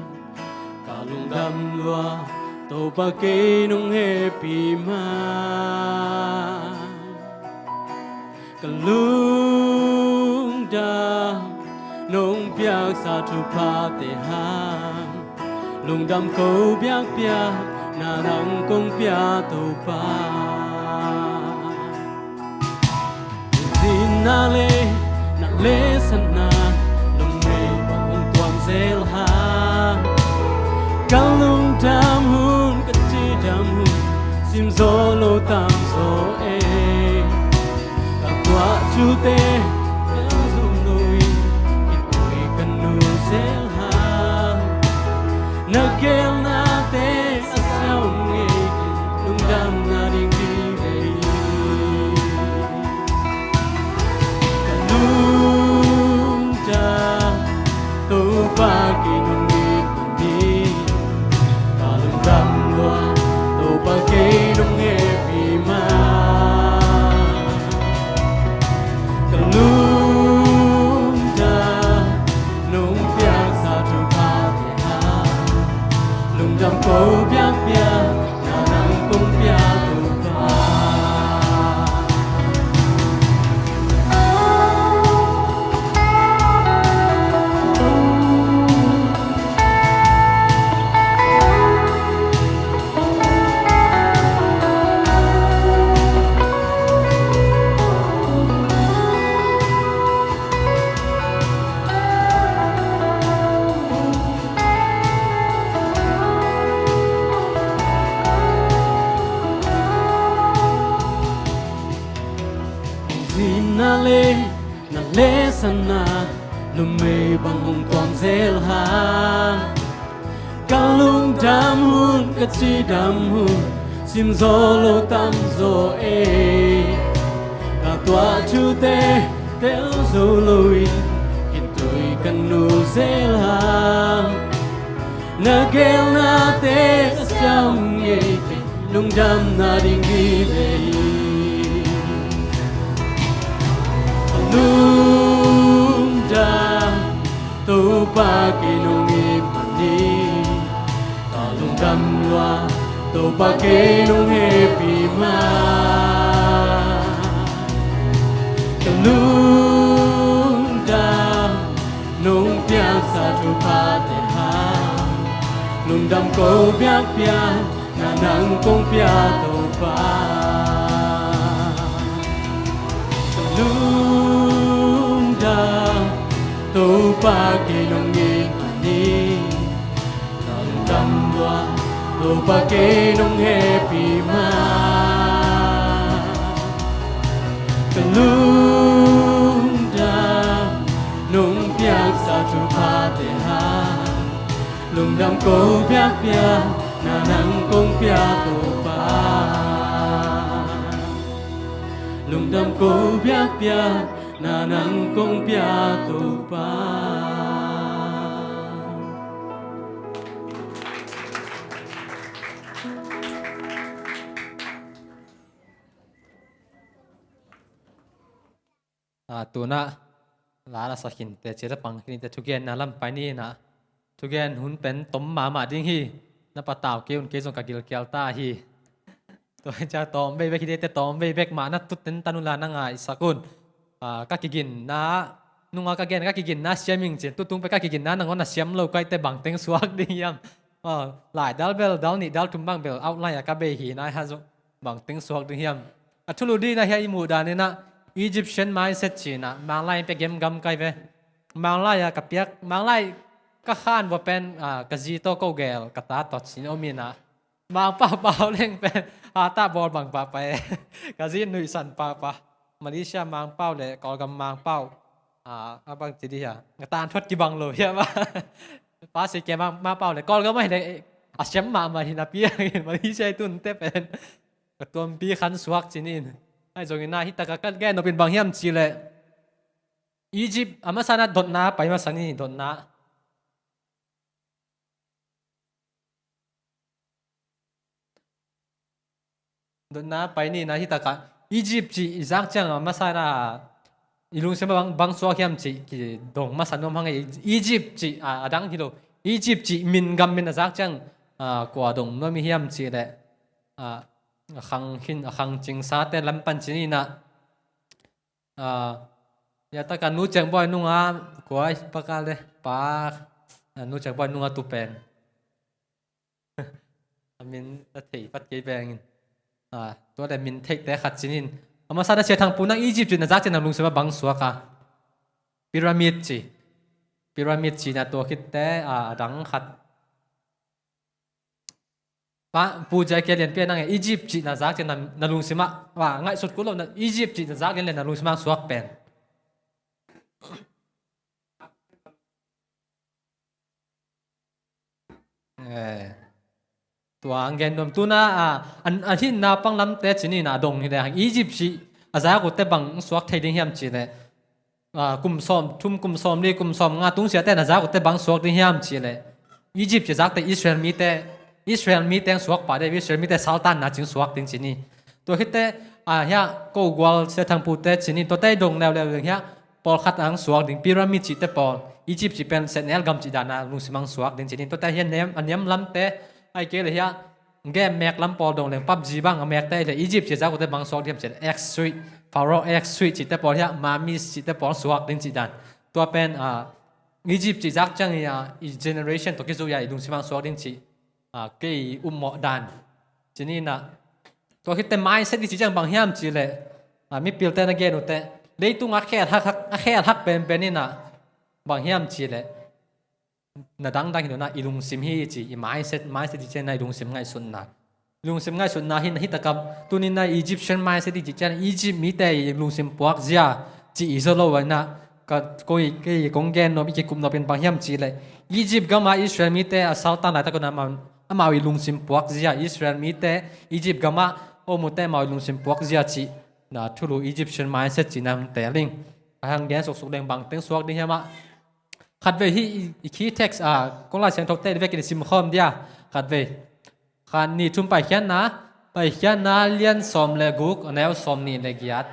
Ka lungdam lua, Topa kei nong hehpih ma, ka lungdam nong piaksa thuphate hang, lungdam ko biakpiak na nang kong pia Topa. Zin na le na le sana, lungmei bang hong tuam zel hang, ka lungdam hun, ka cidam hun, sim zo lo tam zo e. Ka tuah thute tel zo lo in, kituih ka nu zel hang, na gelnate a siam ngei, lungdam na ding hi ve. Ka lungdam, Topa kei nong it ma ni, ka lungdam lua, Topa kei nong hehpih ma. Ka lungdam nong piaksa thuphate hang, lungdam ko biakpiak na nang kong pia Topa. Zin na le na le sana, lungmei bang hong tuam zel hang, ka lungdam hun, ka cidam hun, sim zo lo tam zo e. Ka tuah thute tel zo lo in, kituih ka nu zel hang, na gelnate a siam ngei, lungdam na ding hi ve. Ka lungdam, Topa kei nong it ma ni, ka lungdam lua, Topa kei nong hehpih ma. Ka lungdam nong piaksa thuphate hang, lungdam ko biakpiak na nang kong pia Topa. Ka lungdam, Topa kei nong it ma ni, ka lungdam lua, Topa kei nong hehpih ma. Ka lungdam nong piaksa thuphate hang, lungdam ko biakpiak na nang kong pia Topa. Lungdam ko biakpiak na nang kong pia Topa. A, tuna la la sa khin te, ci la pang khin te, thugen na lam pai ni na. Thugen hun pen tom mahmah ding hi. Na patau kei un, kei zong ka gilkial ta hi. Tua hi cia tawm vei bek hi te, tawm vei bek mah na tut ten tan un la na ngaisak un. A, ka kiginna, nunga ka gen ka kiginna siam ing cin, tutung pe ka kiginna nangawn na siam lo kai te bangteng suak ding hiam. A, lai dal bel, dal nih dal thum bang bel outline a ka bei hi na ha zong bangteng suak ding hiam. A thulu dina hia i muh dan ina Egyptian mindset cina, Manglai in pia gemgam kai ve. Manglai a ka piak, Manglai ka khan vua pen, a, ka zi tawh ko gel, ka ta tawh cin om ina. Mangpau pau leng pen, a ta bawl bang papa e. Ka zi nuihsan papa. Malaysia Mangpau le Kawlgam Mangpau. A, a bang ci di hia. Nga tan thuat kibang lo hia ba. Pa si ke Mang, Mangpau le Kawlgam a hi le, a siam mahmah hi na piak in Malaysia i tun te pen. Ka tuampi khan suak cinin. Ai zongin na hi taka ka gen nopin bang hiam ci le. Egypt, a masa na dotna, pai masa ni dotna. Dotna pai ni na hi taka. Egypt ci i zak ciang a masa na i lungsim a bang, bang suak hiam ci, ki dong masa nuam hang e. Egypt ci, a, a dang hi lo. Egypt ci min gam min a zak ciang, a, kua dong nuam i hiam cih leh, a, a khang khin, a khang cingsate lam pan ci ni in ah, a, ya taka Nu Ceng Bawi nunga kua i paka le pa, a, Nu Ceng Bawi nunga tu pen. A min a thei pat kei veng in. A, tua le min theihte khat ci ni in. A masa na Sia Thang Pu nang Egypt cih na zak ciang na lungsim ah bang suak a? Pyramid ci. Pyramid cihna tua khitte, a, a dang khat. Pa, Pu J K Lian Pia nang e, Egypt cih na zak ciang na, na lungsim ah, wa, ngaihsut kul lo na, Egypt cih na zak ciang le na lungsim ah suak pen. Eh. Tua ang gen nuam tu na, a, an, a hin naupang lamte ci ni in ah a dong hi le hang Egypt cih a zak uh te bang suak thei ding hiam cih leh, a, kum sawm thum, kum sawm li, kum sawm nga tung siate na zak uh te bang suak ding hiam cih leh Egypt cih zakte Israel mite, Israel mite ang suak pah ding, Israel mite saltanna cing suak ding ci ni. Tua khitte, a, hiah ko gual Sia Thang Pute ci ni, tuate i dong leuleu ding hiah pawlkhat ang suak ding, pyramid cihte pawl, Egypt cih pen Senel gam cih dana lungsim ang suak ding ci ni. Tuate hiah niam, a niam lamte, ahih kei leh hiah game mek lam pawl dong leng PUBG bang a mekte le Egypt cih zak uh te bang suak ding hiam cih leh X suite, Pharaoh X suite cihte pawl hiah mummies cihte pawl suak ding cih dan. Tua pen, a, Egypt cih zak ciang i, a, i generation tawh kizui a i lungsim ang suak ding cih, a, kei upmawh dan. Ci ni in ah, tua khitte mindset i cih ciang bang hiam cih leh, a, mipilte na gen uh teh, leitung a khel hak, hak, a khel hak penpen in ah bang hiam cih leh, na dangdang hi lo in ah i lungsim hi ci, i mindset, mindset i cih ciang na i lungsim ngaihsutna. I lungsim ngaihsutna hi in ah, hi takah tuni in ah Egyptian mindset i cih ciang Egypt mite i lungsim puakzia cih i zaw lo in ah, ka, koi, kei kong gen nop, i kikup nop in bang hiam cih leh, Egypt gam ah Israel mite a saltan laitak un ah amau, amau i lungsim puakzia, Israel mite Egypt gam ah om uh teh amau i lungsim puakzia cih na thulu Egyptian mindset cihna hong tel ing. A hang gen suksuk leng bang teng suak ding hiam ah? Khatvei hih i, i khi text, a, kong Lai Siangthote vekin i simkhawm dia. Khatvei. Khat, nih, thum, Paikhiatna, Paikhiatna lian sawm le guk, a neu sawm nih le giat.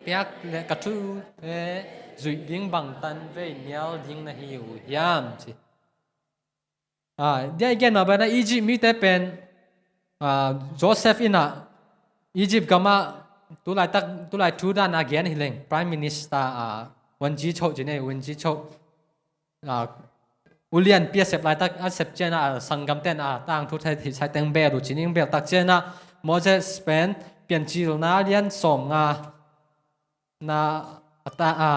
Piak le ka thute zuih ding bang tanvei nial ding na hi uh hiam ci. A, dia i gen mah bang in ah Egypt mite pen, a, Joseph in ah Egypt gam ah tulaitak, tulai thu dan a gen hi leng Prime Minister, a, Win Ji Cho ci ni, Win Ji Cho. A, ulianpi a sep laitak a sep ciang ah, a, sanggamte in ah tangthu thei, thei sai teng bel uh ci ning, bel tak ciang ah Moses pen Piancilna lian sawm nga na, a ta, a,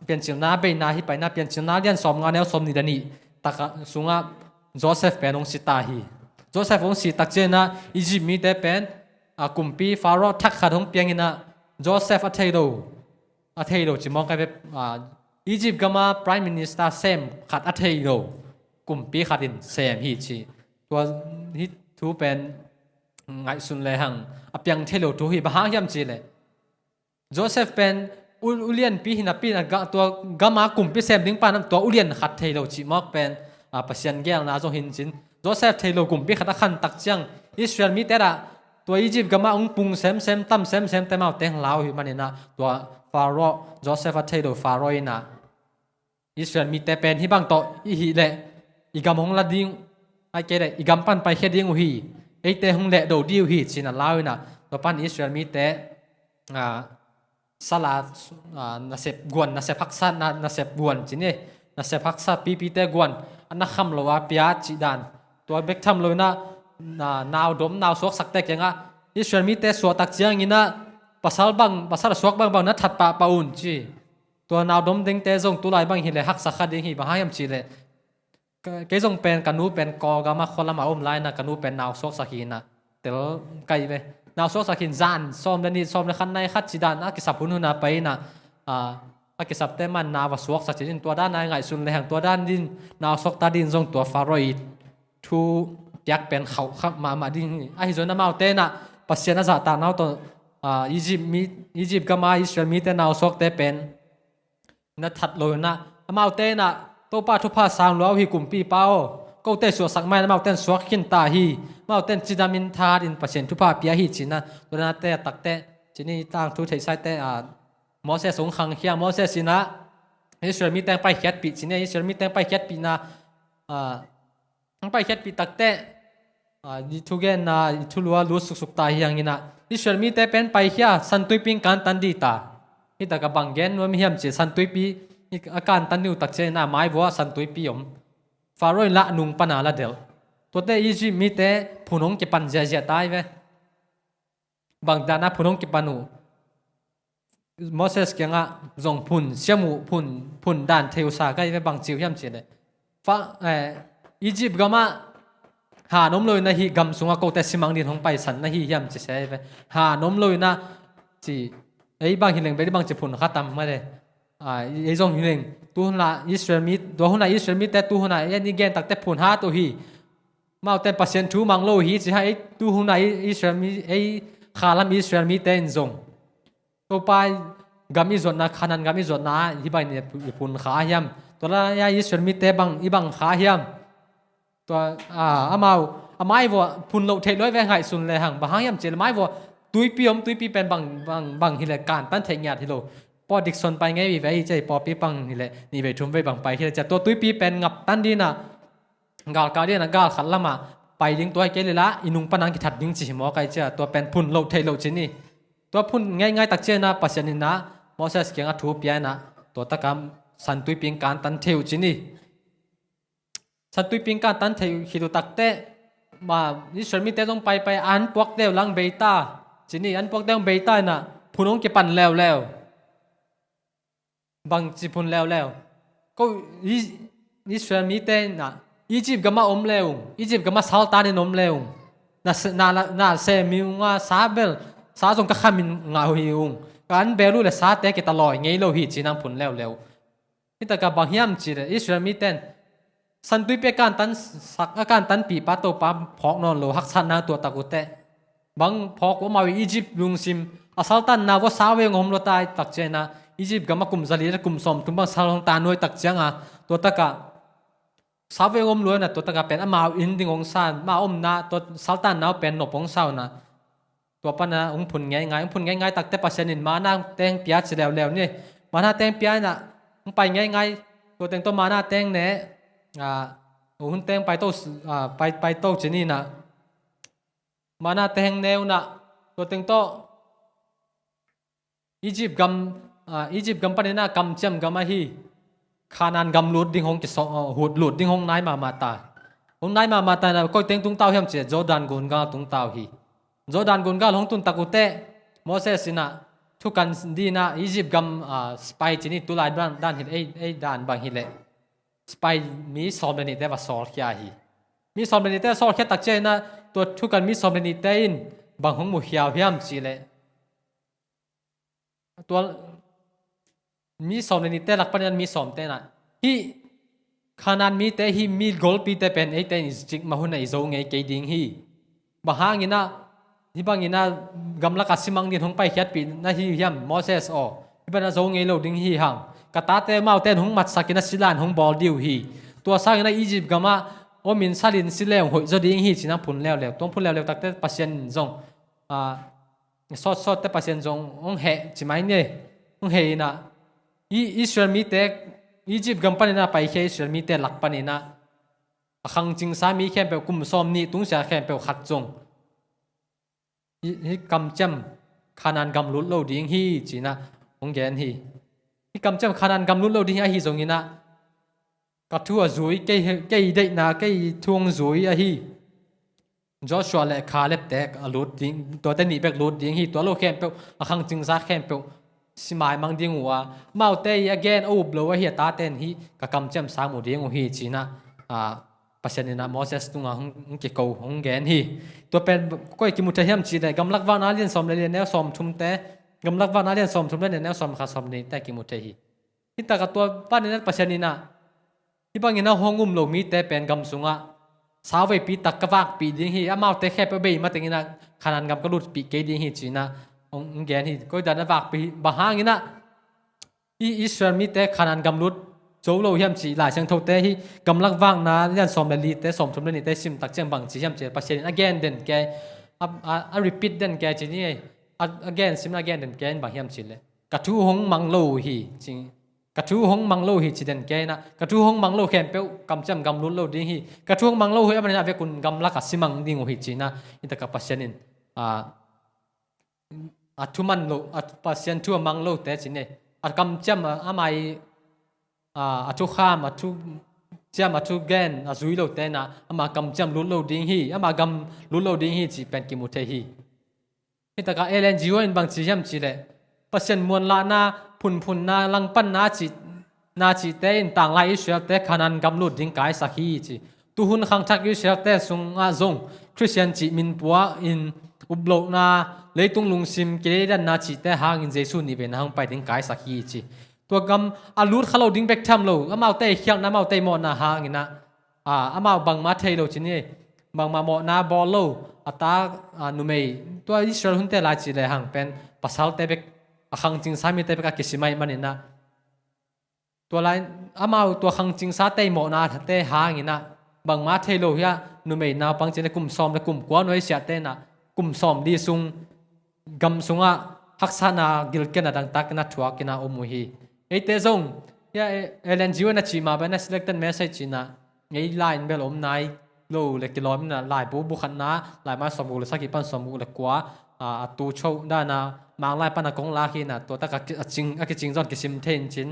Piancilna beina hi pai in ah Piancilna lian sawm nga neu sawm nih le nih tak ah sungah Joseph pen hong si ta hi. Joseph hong si tak ciang ah Egypt mite pen, a, kumpi Pharaoh thak khat hong piang in ah Joseph a thei lo, a thei lo ci mawk ai ve, a, Egypt gam ah Prime Minister sem khat a thei lo kumpi khat in sem hi ci. Tua hih thu pen ngaihsun le hang a piang thei lo thu hi, bang hang hiam cih leh Joseph pen u, ulianpi hi napi in ah ga, tua gam ah kumpi sem ding pa in ah tua ulian khat thei lo ci mawk pen, a, Pasian geelna zong hi in cin. Joseph thei lo kumpi khat a khan tak ciang Israel mite ah tua Egypt gam ah hong pung semsem, tam semsem te amau teng lau hi man in ah tua Pharaoh, Joseph a thei lo Pharaoh in ah Israel mite pen hih bang tawh i hih leh i gam hong la ding, ahih kei leh i gam pan paikhia ding uh hi, eite hong lehdo ding uh hi ci in ah lau in ah tua pan Israel mite, a, sala, a, nasep guan, nasep haksa, na, nasep guan ci ni, nasep haksa pipite guan, a na kham lo a pia cih dan. Tua bek tham lo in ah, na, nau dom, nau suaksakte kiangah Israel mite suah tak ciangin ah pasal bang, pasal a suak bangbang na that pahpah un ci. Tua nau dom dingte zong tulai bang hi leh haksa kha ding hi, bang hang hiam cih leh Ka, kei zong pen ka nu pen Kawlgam ah khualam a om lai in ah ka nu pen nau suaksak hi in ah tel kai ve. Nau suaksak hi in zan sawm le nih, sawm le khat nai khat ci dan a kisap hun hun a pai in ah, a, a kisapte man nau va suaksak ci in tua dan a i ngaihsun le hang tua dan ding nau suakta ding zong tua Pharaoh i thu piak pen khauh kha mahmah ding hi. Ahi zongin amaute in ah Pasian a zahtakna uh tawh, a, Egypt mi, Egypt gam a Israel mite nau suakte pen na that lo in ah, amaute in ah, Topa thupha sang lua uh hi kumpipa aw, kote suahsak ma in amaute in suak khin ta hi, amaute in cidam in thahat in Pasian thupha pia hi ci in ah, tua dan a te a takte, ci ni tangthu theihsaite, a, Moses hong khangkhia, Moses in ah, Israel mi teng paikhiatpih, ci ni Israel mi teng paikhiatpihna, a, hong paikhiatpih takteh, ah, i thugenna, i thulu a lut suksuk ta hi hang inah, Israel mite pen paikhia, San Tuipi in kantan dih ta. Hi takah bang gen nuam hiam cih, San Tuipi a kantan dih uh tak ciangin a maivua San Tuipi om. Faro in lah nung pana la delh. Tuate Egypt mite phun hong kipan ziahziah ta hi ve. Bang dana phun hong kipan uh? Moses kiangah zong phun siam uh, phun, phun dan thei uh sa ka hi ve, bang ci uh hiam cih leh, fa, eh, Egypt gamah han om lo inah hih gam sungah kote simang din hong paisan na hi hiam ci se hi ve. Han om lo inah ci, ei bang hi leng bel bang ci phun kha tam mah le. Ah, ei zong hi leng, tu hunah Israel mi, tua hunah Israel mite tu hunah ei ni gen takte phun hat uh hi. Amaute Pasian thu mang lo hi ci hang, ei tu hunah Israel mi, ei khalam Israel mite in zong Topa gam i zuatna, Khanan gam i zuatna ah hih bang i phun kha hiam? Tua lai-a Israel mite bang i bang kha hiam? Tua, ah, amau a maivua phun loh theih lo hi ve, ngaihsun le hang. Bang hang hiam cih leh maivua tuipi om, tuipi pen bang, bang, bang hi leh kantan theih ngiat hi lo. Pawh dik son pai ngei vive hi ci a, pawlpi bang hi leh nih vei thum vei bang pai hi leh ci a, tua tuipi pen ngap tan dinah, galkah dinah, gal khat lamah pai ding tua hi kei leh lah i nung panang kithat ding ci hi mawk a hi ci a, tua pen phun loh theih loh ci ni. Tua phun ngeingai tak ciangin ah Pasian in ah Moses kiangah thu pia inah, tua takah San Tuipi in kantan thei uh ci ni. San Tuipi in kantan thei uh khit uh takteh, ma, Israel mite zong paipai, an puak deuh lang bei ta ci ni, an puak deuh bei ta inah phun hong kipan leuleu. Bang ci phun leuleu? Ko i-, Israel mite inah Egypt gamah om le ung, Egypt gamah saltan in om le ung. Na se-, na, na, na sem ung a, sa bel, sa zong ka khamin ngah hi ung. Ka an bel uh le sate kita lawi ngei lo hi ci-in ah phun leuleu. Hi takah bang hiam cih leh Israel mite in San Tuipi a kantan sak, a kantanpih pa Topa phawk nawn lo, haksatna tuah tak uh teh. Bang phawk uh, amau i Egypt lungsim a saltanna vua sa vei hong om lua ta hi tak ciangin ah, Egypt gamah kum zali le kum sawmthum bang sal hong tan nuai tak ciangah, tua takah sa vei hong om lua inah, tua takah pen amau inn ding hong sa, amau omna, tua saltanna uh pen nop hong sa uh inah. Tua panah hong phun ngeingai, hong phun ngeingai takteh Pasian in manna teng pia ci leuleu ni. Manna teng pia inah hong pai ngeingai, tua teng tawh manna teng ne, ah, hun teng pai to, ah, pai, pai to ci ni inah. Manna teng ne uh inah, tua teng tawh Egypt gam, ah, Egypt gam panin ah kamciam gam ahi Khanan gam lut ding hong kisawl, ah, hut lut ding hong nai mahmah ta. Hong nai mahmah ta inah koi teng tung ta uh hiam cih leh Jordan gungal tung ta uh hi. Jordan gungal hong tun tak uh teh Moses inah thukan dinah Egypt gam, ah, spy ci ni, tulai dan, dan hi leh, ei, ei dan bang hi leh, spy mi sawm le nihte va sawlkhia hi. Mi sawm le nihte sawlkhia tak ciangin ah, tua thukan mi sawm le nihte in bang hong mukhia uh hiam cih leh, tua mi sawm le nihte lak panin ah mi sawmte inah, hih Khanan mite, hih mi golpite pen eite in i cik mah hun ah i zo ngei kei ding hi. Bang hangin ah, hih bangin ah gamlakah simang din hong paikhiatpih na hi hiam Moses aw? Hih bangin ah zo ngei lo ding hi hang. Ka tate amaute in hong matsak inah sila in hong bawl dih uh hi. Tua sangin ah Egypt gamah omin salin si le hong hoih zaw ding hi ci-in ah phun leuleu. Tua phun leuleu takteh Pasian in zong, ah, sawtsawt teh Pasian zong hong heh ci mai ni. Hong heh inah, i Israel mite, Egypt gam panin ah paikhia Israel mite lak panin ah, a khangcingsa mi khempeuh, kum sawm nih tungsiah khempeuh khat zong, hih, hih kamciam Khanan gam lut lo ding hi ci-in ah hong gen hi. Hih kamciam Khanan gam lut lo ding hi, ahi zongin ah ka thu a zui, kei, kei deihna, kei thu hong zui ahi Joshua le Caleb te a lut ding, tuate nih bek lut ding hi. Tua lo khempeuh, a khangcingsa khempeuh si maimang ding uh a, amaute i a gen a up lo ahi a tate in hih ka kamciam sang mu ding uh hi ci-in ah, ah, Pasian inah Moses tungah hong, hong kiko, hong gen hi. Tua pen koi kimu thei hiam cih leh, Gamlak Vakna lian sawm le li, neu sawmthumte, Gamlak Vakna lian sawmthum le li, neu sawmkhat, sawmnihte kimu thei hi. Hih takah tua panin ah Pasian inah, hih bangin ah hong um lo mite pen gam sungah sauveipi tak ka vakpih ding hi, amaute khempeuh a bei mateng inah Khanan gam ka lutpih kei ding hi ci-in ah hong gen hi. Koi dan a vakpih hi, bang hangin ah i Israel mite Khanan gam lut zo lo hiam cih Lai Siangthote, hih Gamlak Vakna lian sawm le lite, sawmthum le nihte sim tak ciang bang ci hiam cih leh, Pasian in a gen den kei, a, a, a repeat den kei ci ni. A, a gen sim, a gen den kei in bang hiam cih leh, ka thu hong mang lo uh hi ci. Ka thu hong mang lo hi ci den kei inah, ka thu hong mang lo khempeuh kamciam gam lut lo ding hi. Ka thu hong mang lo hi a maninah vekun gamlak a si mang ding uh hi ci inah, hih takah Pasian in, a, a thu man lo, a Pasian thu a mang lote ci ni. A kamciam a, ama i, a, a thukham, a thuciam, a thugen a zui lote inah ama kamciam lut lo ding hi, ama gam lut lo ding hi cih pen kimu thei hi. Hih takah Ellen G. White in bang ci hiam cihleh, Pasian muanlahna, phunphunna, langpanna cih, na cihte in tanglai Israel-te Khanaan gam lut ding kaisak hi ci. Tuhun khangthak Israel-te sungah zong Khristian cih minpua in uplohna, leitung lungsim kileidanna cihte hangin Jesu nih veina hong pai ding kaisak hi ci. Tua gam a lut kha lo ding bek tham lo, amaute i khialhna, amaute i mawhna hanginah, a, amau bangmah thei lo ci ni, bangmah mawhna bawl lo, a ta, a, numei, tua Israel hunte lai cih lehang pen pasalte bek, a khangcingsa mite bek a kisim ahih maninah, tua lai, amau tua khangcingsate i mawhnate hanginah bangmah thei lo hi a, numei naupang cih leh kum sawm le kum kua nuaisiahte inah kum sawm li sung gam sungah haksatna gilkiatna dangtak inah thuak inah om uh hi. Eite zong, hia, Ellen G. White in a cih mah bangin a selected message inah, ngei lai in bel om nai lo le kilawm inah, laibu bu khatna, Laimai sawmguk le sagih pan sawmguk le kua, a, a tu cho dana Manglai pan a kong lak hi inah, tua tak a ki, a cing, a kicing zong kisim thei in cin.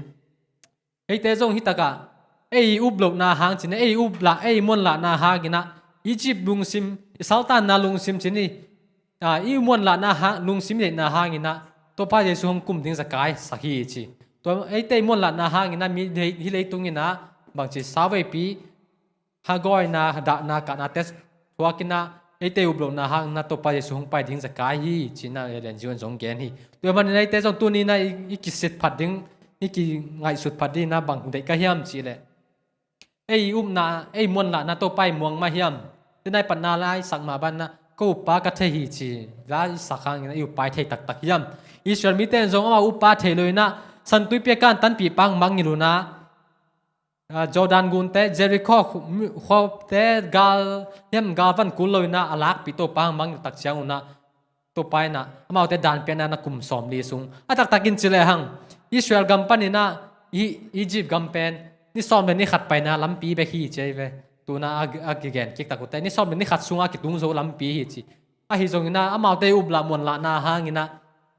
Eite zong hih takah ei uplohna hang ci ni, ei uplah, ei muanlahna hanginah Egypt lungsim, i saltanna lungsim ci ni, a, i muanlahna hang, lungsim i deihna hanginah Topa Jesu hong kum ding zakaisak hi ci. Tua eite i muanlahna hanginah mi lei, hih leitung inah bangci sauveipi hagawina, dahna, kahnate thuak inah eite uplohna hanginah Topa Jesu hong pai ding zakai hi ci inah Ellen G. White in zong gen hi. Tua manin eite zong tuni inah i, i kisitphat ding, i kingaihsutphat ding inah bang deih ka hiam cihleh, ei upna, ei muanlahna Topa i muang mah hiam? Denai patna lai sak mah banah, ka uppa ka thei hi ci, lai sak hangin i uppa i thei taktak hiam? Israel mite in zong amau uppa thei lo inah, Santuipi a kan tanpih pang mangngilh unah, a, Jordan gunte, Jericho khu-, khuate gal hiam, gal van kul lo inah a lakpih Topa hang mangngilh tak ciang unah, Topa inah amaute dan piakna na kum sawm li sung a taktakin ci lehang, Israel gam paninah i, Egypt gam pen ni sawm le ni khat paina lampi bek hi ci ahi ve. Tuna a, a kigen kik tak uhte ni sawm le ni khat sungah a kitung zo lampi hi ci. Ahi zonginah amaute uplah muanlahna hanginah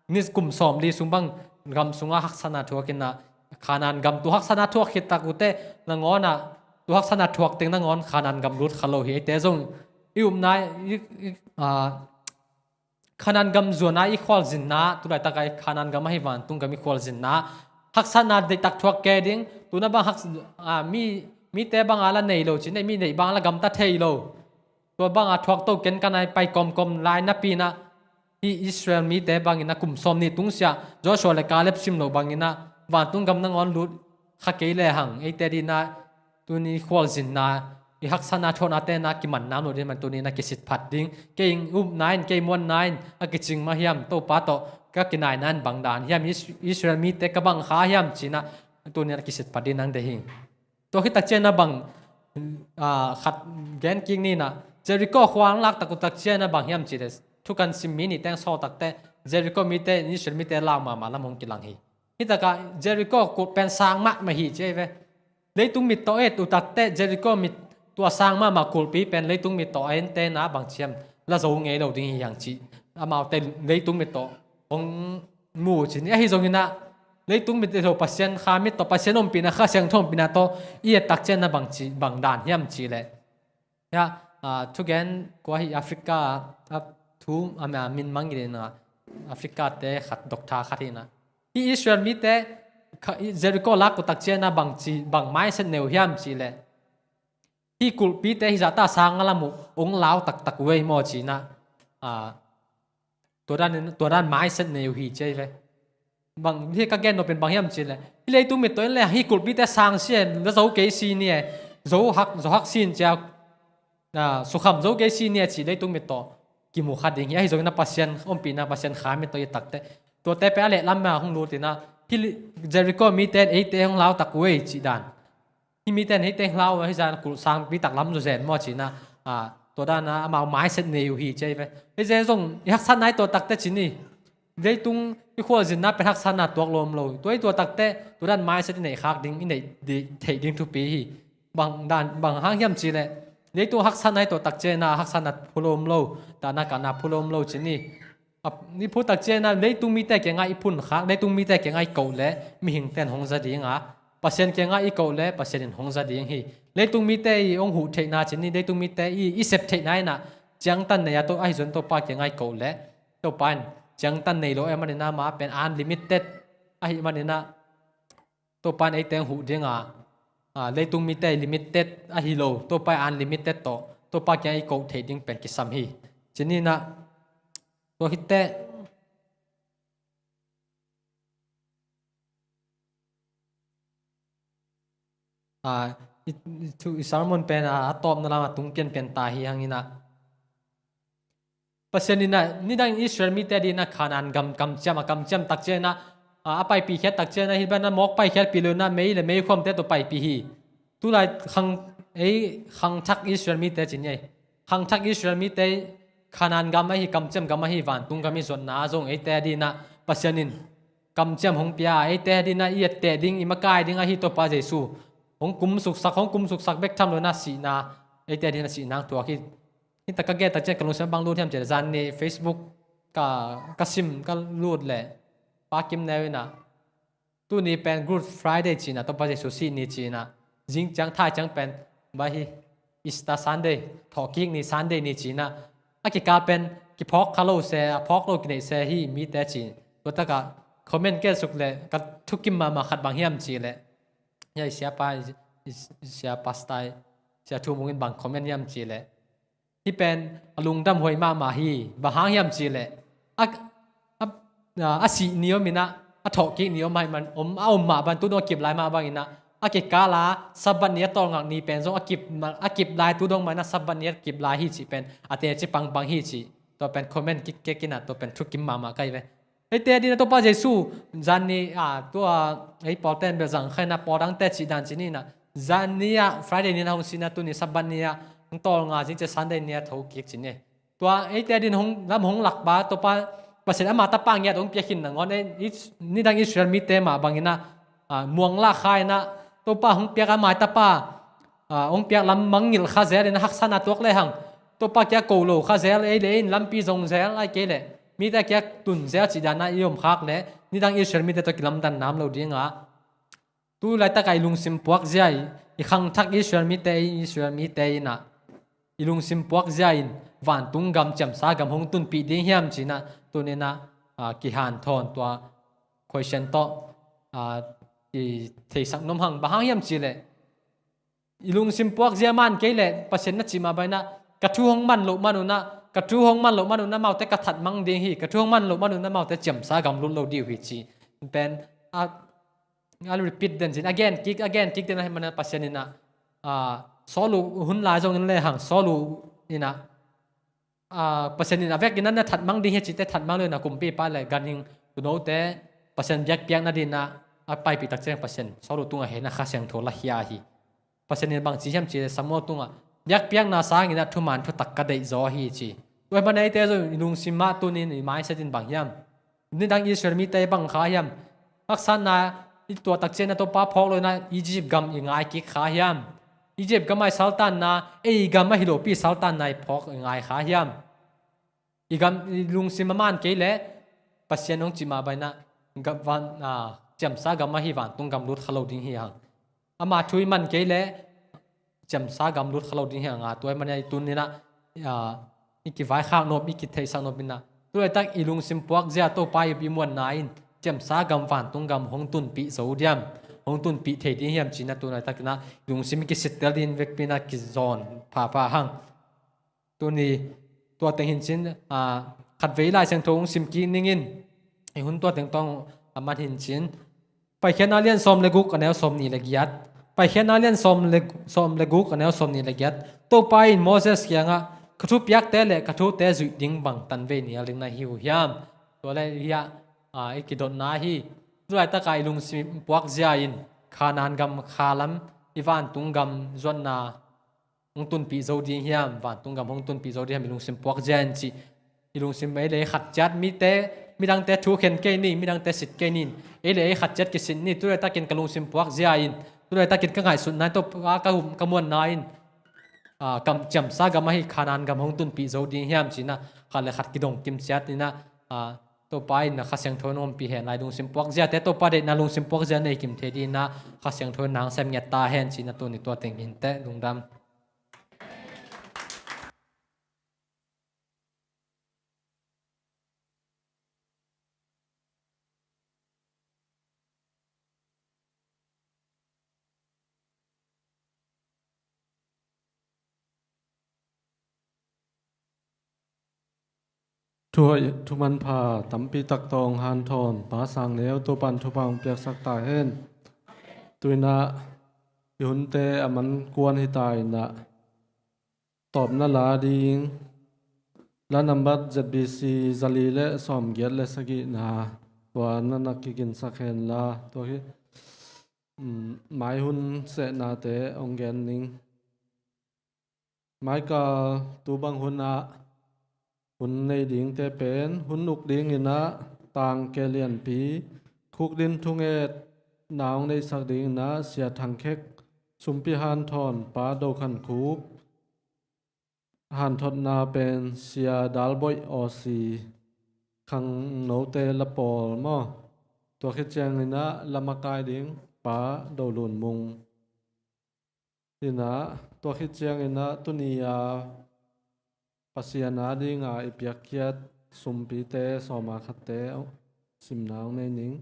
ni kum sawm li sung bang gam sungah haksatna thuak inah, Khanaan gam tu haksatna thuak khit tak uhte nangawnah, tu haksatna thuak teng nangawn Khanaan gam lut kha lo hi. Eite zong i upna, i, i, a, Khanaan gam zuana i khualzinna, tulaitak a i Khanaan gam ahi vantung gam i khualzinna, haksatna deihtak thuak kei ding, tuna bang hak, a, mi, mite banga la nei lo ci ni, mi neih banga la gamta thei lo. Tua banga thuak to ken ka nai pai kawmkawm lai napi inah, hih Israel mite banginah kum sawm nih tungsiah Joshua le Caleb sim loh banginah vantung gam nangawn lut kha kei lehang, eite dinah tuni khualzinna, i haksatna thuaknate na kiman nam lo ding man tuni na kisitphat ding. Kei upna in, kei muanna in a kicing mah hiam? Topa tawh ka kinaina in bang dan hiam? Is-, Israel mite ka bang kha hiam ci inah tuni na kisitphat ding nang deih hi. Tua khit tak ciang na bang, a, khat gen kik ni inah, Jericho khua hong lak tak uh tak ciang na bang hiam cihleh, thukan sim mi nih teng sawl takteh Jericho mite in Israel mite lau mahmah lam hong kilang hi. Hih takah Jericho kulh pen sang mahmah hi ci ahi ve. Leitung mit tawh et uh takteh Jericho mit tua sang mahmah kulhpi pen leitung mit tawh a ente na bang ci hiam, la zo ngei lo ding hi hang cih amaute leitung mit tawh hong mu ci ni. Ahi zonginah leitung mit lo, Pasian kha mit tawh, Pasian ompihna, Kha Siangtho ompihna tawh i et tak ciang na bang ci, bang dan hiam cihleh, hia, a, thugen kua hi Africa, a, thu, a, min mangngilh inah, Africa te khat, doctor khat hi inah, hih Israel mite kha, i Jericho lak uh tak ciang na bang ci, bang mindset nei uh hiam cihleh, hih kulhpite hih zahta sang a lam uh hong lau taktak uh ei maw ci inah, a, tua dan, tua dan mindset nei uh hi ci ahi ve. Bang, hih ka gen nop in bang hiam cihleh, hih leitung mit tawh en le hih kulhpite sang si e, la zo kei si ni e, zo hak, zo hak si in cia, a, sukham zo kei si ni e cih leitung mit tawh kimu kha ding hi. Ahi zonginah Pasian ompihna, Pasian kha mit tawh i et takteh tuate pen a lehlam ah hong lut inah, hih Jericho mite in eite hong lau tak uh ei cih dan. Hih mite in hih teng hlau, hih zan kulh sangpi tak lam zawzen maw ci inah, a, tua dana amau mindset nei uh hi ci ahi ve. Hih zen zong i haksatna i tuah takteh ci ni, Leitung i khualzinna pen haksatna tuak lawm lo. Tua i tuah takteh tua dan mindset i neih khak ding, i neih di-, theih ding thupi hi. Bang dan, bang hang hiam cihleh, leitung haksatna i tuah tak ciangin ah haksatna phu lawm lo, dahna kahna phu lawm lo ci ni. A, i phu tak ciangin ah leitung mite kiangah i phun khak, leitung mite kiangah i koh leh mihingte in hong za ding a, Pasian kiangah i koh leh Pasian in hong za ding hi. Leitung mite i hong huh theihna ci ni, leitung mite i, i sep theihna in ah ciangtan nei a, Topa, ahi zong Topa kiangah i koh leh Topa in ciangtan nei lo ahih manin ah, ama pen unlimited ahih manin ah, Topa in eite hong huh ding a, a, leitung mite limited ahi lo, Topa in unlimited tawh Topa kiangah i koh theih ding pen kisam hi. Ci ni in ah, tua khit teh, a, i, i, thu, i sermon pen a, a tawpna lam a tung pianpian ta hi hang in ah, Pasian in ah nidang Israel mite adingin ah Kanaan gam kamciam, a kamciam tak ciangin ah, a, a paipih khiat tak ciangin ah, hih bangin ah mawk paikhiatpih lo in ah mei le meikhuamte tawh paipih hi. Tulai khang, ei, khangthak Israel mite ci ni ei. Khangthak Israel mite Kanaan gam ahi, kamciam gam ahi, vantung gam i zuatna ah zong eite adingin ah Pasian in kamciam hong pia a, eite adingin ah i etteh ding, i makai ding ahi Topa Jesu hong kumsuksak, hong kumsuksak bek tham lo in ah sihna, eite adingin ah sihna hong thuak hi. Hih tak ka gen tak ciang ka lungsim a bang lut hiam cihleh, zan ni Facebook ka, ka sim ka lut leh Pa Kim Neu in ah, tuni pen Good Friday ci in ah, Topa Jesu sih ni ci in ah, zing ciang thai ciang pen bang hi, Easter Sunday, thawhkik ni, Sunday ni ci in ah, a kikal pen kiphawk kha lo se, a phawk lo kineih se hi mite ci. Tua tak ah comment ka suk leh ka thukim mahmah khat bang hiam cihleh, hih Siapa, Siapa Pastor, Sia Thu Mung in bang comment hiam cihleh, hih pen a lungdam huai mahmah hi. Bang hang hiam cihleh, a, a, a sih ni om in ah, a thawhkik ni om ahih man, om, a om mah bang, tu dong a kip lai mah bangin ah, a kikal a Sabbath ni a tawlngak ni pen zong a kip ma-, a kip lai, tu dong mah in ah Sabbath ni a kip lai hi cih pen a teci pangpang hi cih, tua pen comment kik kik in ah, tua pen thukim mahmah ka hi ve. Eite adingin ah Topa Jesu, zan ni, a, tua, ei, pawlte in bel zang kha in ah, pawl dangte cih dan ci ni in ah, zan ni ah, Friday ni in ah hong sih in ah, tuni Sabbath ni ah hong tawlnga, zing ciang Sunday ni ah thokik ci ni. Tua eite adingin hong, lam hong lak pa, Topa Pasian ama Tapa ngiat hong pia khin nangawn, ei, i, nidang Israel mite mah bangin ah, a, muang lak kha in ah, Topa hong piak a mai Tapa, a, hong piak lam mangngilh kha zel in ah, haksatna tuak lehang Topa kiang ko lo kha zel, ei le ei in lampi zong zel, ahih kei leh mite kiang tun zel cih dan ah i om khak leh, nidang Israel mite tawh kilamdanna om lo ding a, tu laitak ah i lungsim puakzia, i khangthak Israel mite, Israel mite in ah, i lungsim puakzia in vantung gam, ciamsa gam hong tunpih ding hiam ci in ah, tuni in ah, a, kihanthawn, tua question tawh, a, i theisak nuam hang. Bang hang hiam cihleh, i lungsim puakzia man kei leh, Pasian na cih mah bangin ah, ka thu hong man loh man un ah, ka thu hong man loh man un ah amaute ka thatmang ding hi, ka thu hong man loh man un ah amaute ciamsa gam lut lo ding uh hi ci. Pen, a, a repeat den ci in, a gen kik, a gen kik den ahih man ah, Pasian in ah, a, Saul uh hun lai zongin lehang, Saul uh in ah, a, Pasian in a vekin ah na thatmang ding hi a cih teh thatmang lo in ah, kumpipa le ganhing tuunote Pasian biakpiakna dingin ah a paipih tak ciang Pasian Saul uh tungah hehna Kha Siangtho la khia hi. Pasian in bang ci hiam cihleh, Samuel tungah biakpiakna sangin ah thuman thutak ka deih zaw hi ci. Tua ahih man ah eite zong i lungsim ah tuni in i mindset in bang hiam? Nidang Israel mite bang kha hiam? Haksatna i tuah tak ciang ah Topa phawk lo in ah Egypt gam i ngai kik kha hiam? Egypt gam ah i saltanna, ei gam ahi lopi saltanna i phawk i ngai kha hiam? I gam, i lungsim a man kei leh, Pasian hong cih mah bangin ah, gam van, a, ciamsa gam ahi vantung gam lut kha lo ding hi hang. Ama thu i man kei leh, ciamsa gam lut kha lo ding hi hang a, tua ahih man ah i tuni in ah, a, i kivaikhak nop, i kitheihsak nop in ah, tu laitak i lungsim puakzia, Topa i muanna in ciamsa gam, vantung gam hong tunpih zo diam, hong tunpih thei ding hiam ci in ah, tu laitak in ah i lungsim i kisittel ding vekpi in ah kizawn phapha hang. Tuni tua teng hi in cin, a, khatvei Lai Siangtho hong sim kik ning in, i hun tua teng tawh a man hi in cin. Paikhiatna lian sawm le guk, a neu sawmnih le giat. Paikhiatna lian sawm le, sawm le guk, a neu sawmnih le giat. Topa in Moses kiangah, ka thupiakte le ka thute zuih ding bang tanvei nial ding na hi uh hiam? Tua le hiah, a, i kidotna hi. Tu laitak ah i lungsim puakzia in Kanaan gam khalam, i vantung gam zuatna hong tunpih zo ding hiam, vantung gam hong tunpih zo ding hiam, i lungsim puakzia in cih. Lungsim ei le ei khat ciat, mite, midangte thu khen kei ni, midangte sit kei ni. Ei le ei khat ciat kisit ni, tu laitakin ka lungsim puak zia in, tu laitakin ka ngaihsutna in, Topa ka hum, ka muanna in, ah, kam ciamsa gam ahi Kanaan gam hong tunpih zo ding hiam ci-in ah, khat le khat kidong kim ciat in ah, ah, Topa in ah Kha Siangtho in hong ompih hen lai, lungsim puak ziate Topa deihna lungsim puak zia nei kim thei ding in ah, Kha Siangtho in nang sem ngiat ta hen ci-in ah tuni tua teng in teh, lungdam. Thu hoih, thu manpha tampi tak tawh hong hanthawn Pa Sang Neu, Topa'n thupha hong piaksak ta hen. Tu-in ah i hunte a man kuan hi ta in ah, tawpna la ding, la nambat Z B C zali le sawmgiat le sagihna, tua na na kiginsak hen la, tua hi, um, mai hun sehnate hong gen ning. Maikal tu bang hun ah hun nei dingte pen, hun uk ding in ah tangke lianpi, khukdin thungetna hong neihsak ding in ah Sia Thang Khek, sumpi hanthawn Pa Do Khan Khup, hanthotna pen Sia Dal Boih Aw Si, khangnote la pawl maw. Tua khit ciangin ah la makai ding Pa Do Lun Mung. Hi in ah, tua khit ciangin ah tuni a Pasian a ding a i piakkhiat sumpite sawma khatte simna hong nei ning.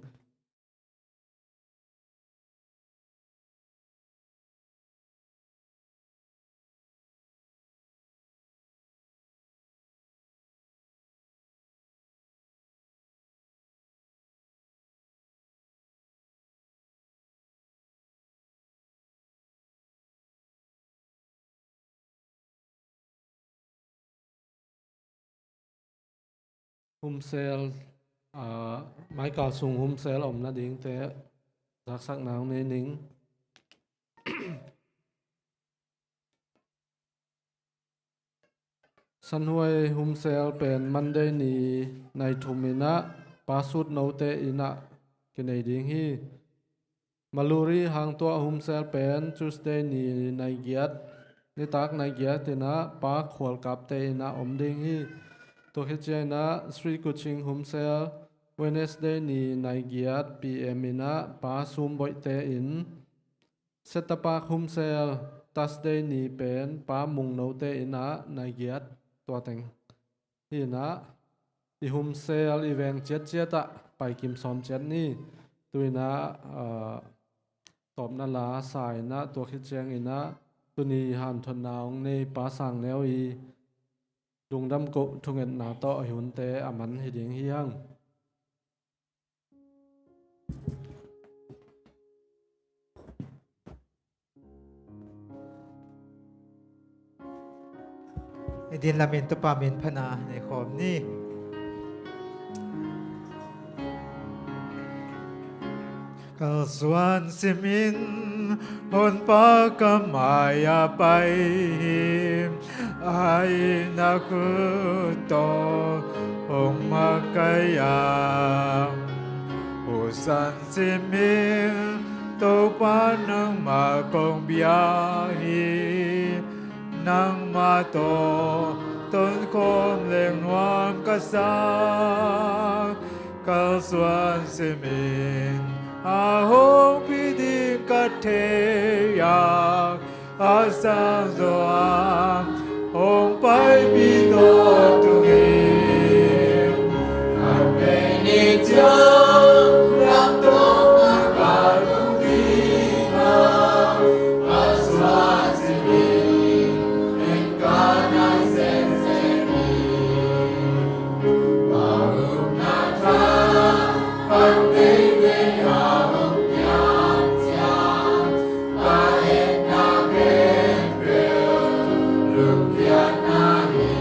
Humsel, ah, Maikal sung humsel om nadingte zaksakna hong nei ning. Sanhuai humsel pen Monday ni nai thum in ah Pa Sut Note inn ah kinei ding hi. Maluri hang tuah humsel pen Tuesday ni nai giat, nitak nai giat in ah Pa Khual Kapte inn ah om ding hi. Tua khit ciangin ah Sri Kuching humsel Wednesday ni nai giat P M in ah Pa Sum Boihte inn. Setapak humsel Thursday ni pen Pa Mung Note inn ah nai giat, tua teng. Hi in ah i humsel i veng ciatciat ah paikim sawm ciat ni. Tu in ah, ah, tawpna la sa in ah, tua khit ciangin ah tuni hanthotna hong nei Pa Sang Neu i lungdam koh thungetna tawh i hunte a man hi ding hi hang. I din lamin Topa min phatna nei khawm ni. Kalsuan simin Honpa ka mai-ah pai hi, a inn ah khut tawh hong makaih a. Husan simin Topa nangmah kong bia hi, nangmah tawh tonkhawm leng nuam ka sa. Kalsuan simin a hong pi ding ka thei a, a sang zaw a hong paipih tawntung hi. Khatvei ni ciang lamdang a ka lung ding a, kalsuan simin en ka nai senseng hi. Ka upna tha khatvei vei a hong piang ciang, ka etna khempeuh lungkiatna hi.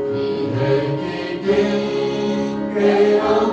Kihei kik ding kei hong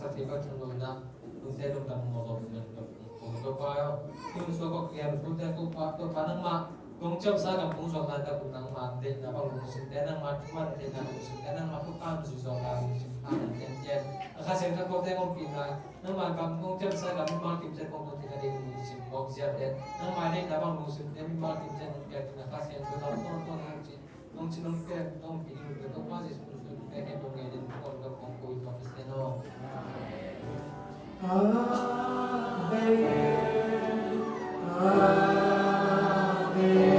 Ka ti ka thunglawhna, lungte lungdam mawh lo, lungdam mawh lo. Topa aw, hih hun suak kong kiam thute Topa, Topa nangmah kong ciamsa gam kong zuak laitak un nangmah deihna bang lungsimte, nangmah thuman deihna lungsimte, nangmah thupha zuih zawk lai lungsim, a nang tenten. A Kha Siangtho kote kong pina, nangmah gam kong ciamsa gam mimal kimciat kong tun theihna ding lungsim kong ziate, nangmah deihna bang lungsimte mimal kimciat kong piak ding a Kha Siangtho lam tawntawn hong ci. Nong ci nong piak nong pi ding Topa Jesuh Khrih tungah ngen ding kong kong ko i Topa Pasian aw. Amen. Amen. Amen.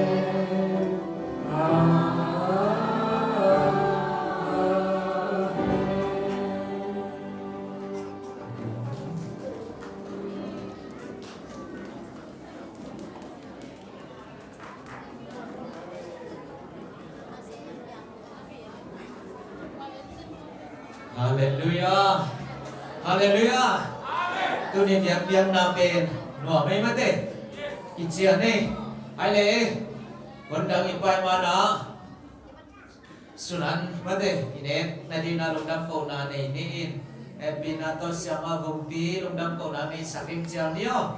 Halleluiah. Halleluiah. Tuni biakpiakna pen nuam ei mate. I cian ei. Hai le ei. Hun dang i pai mana. Sunan mate. I nek na ding na lungdam kohna nei ni in. Hehpihna tawh siama vumpi lungdam kohna nei sak ding cian ni aw.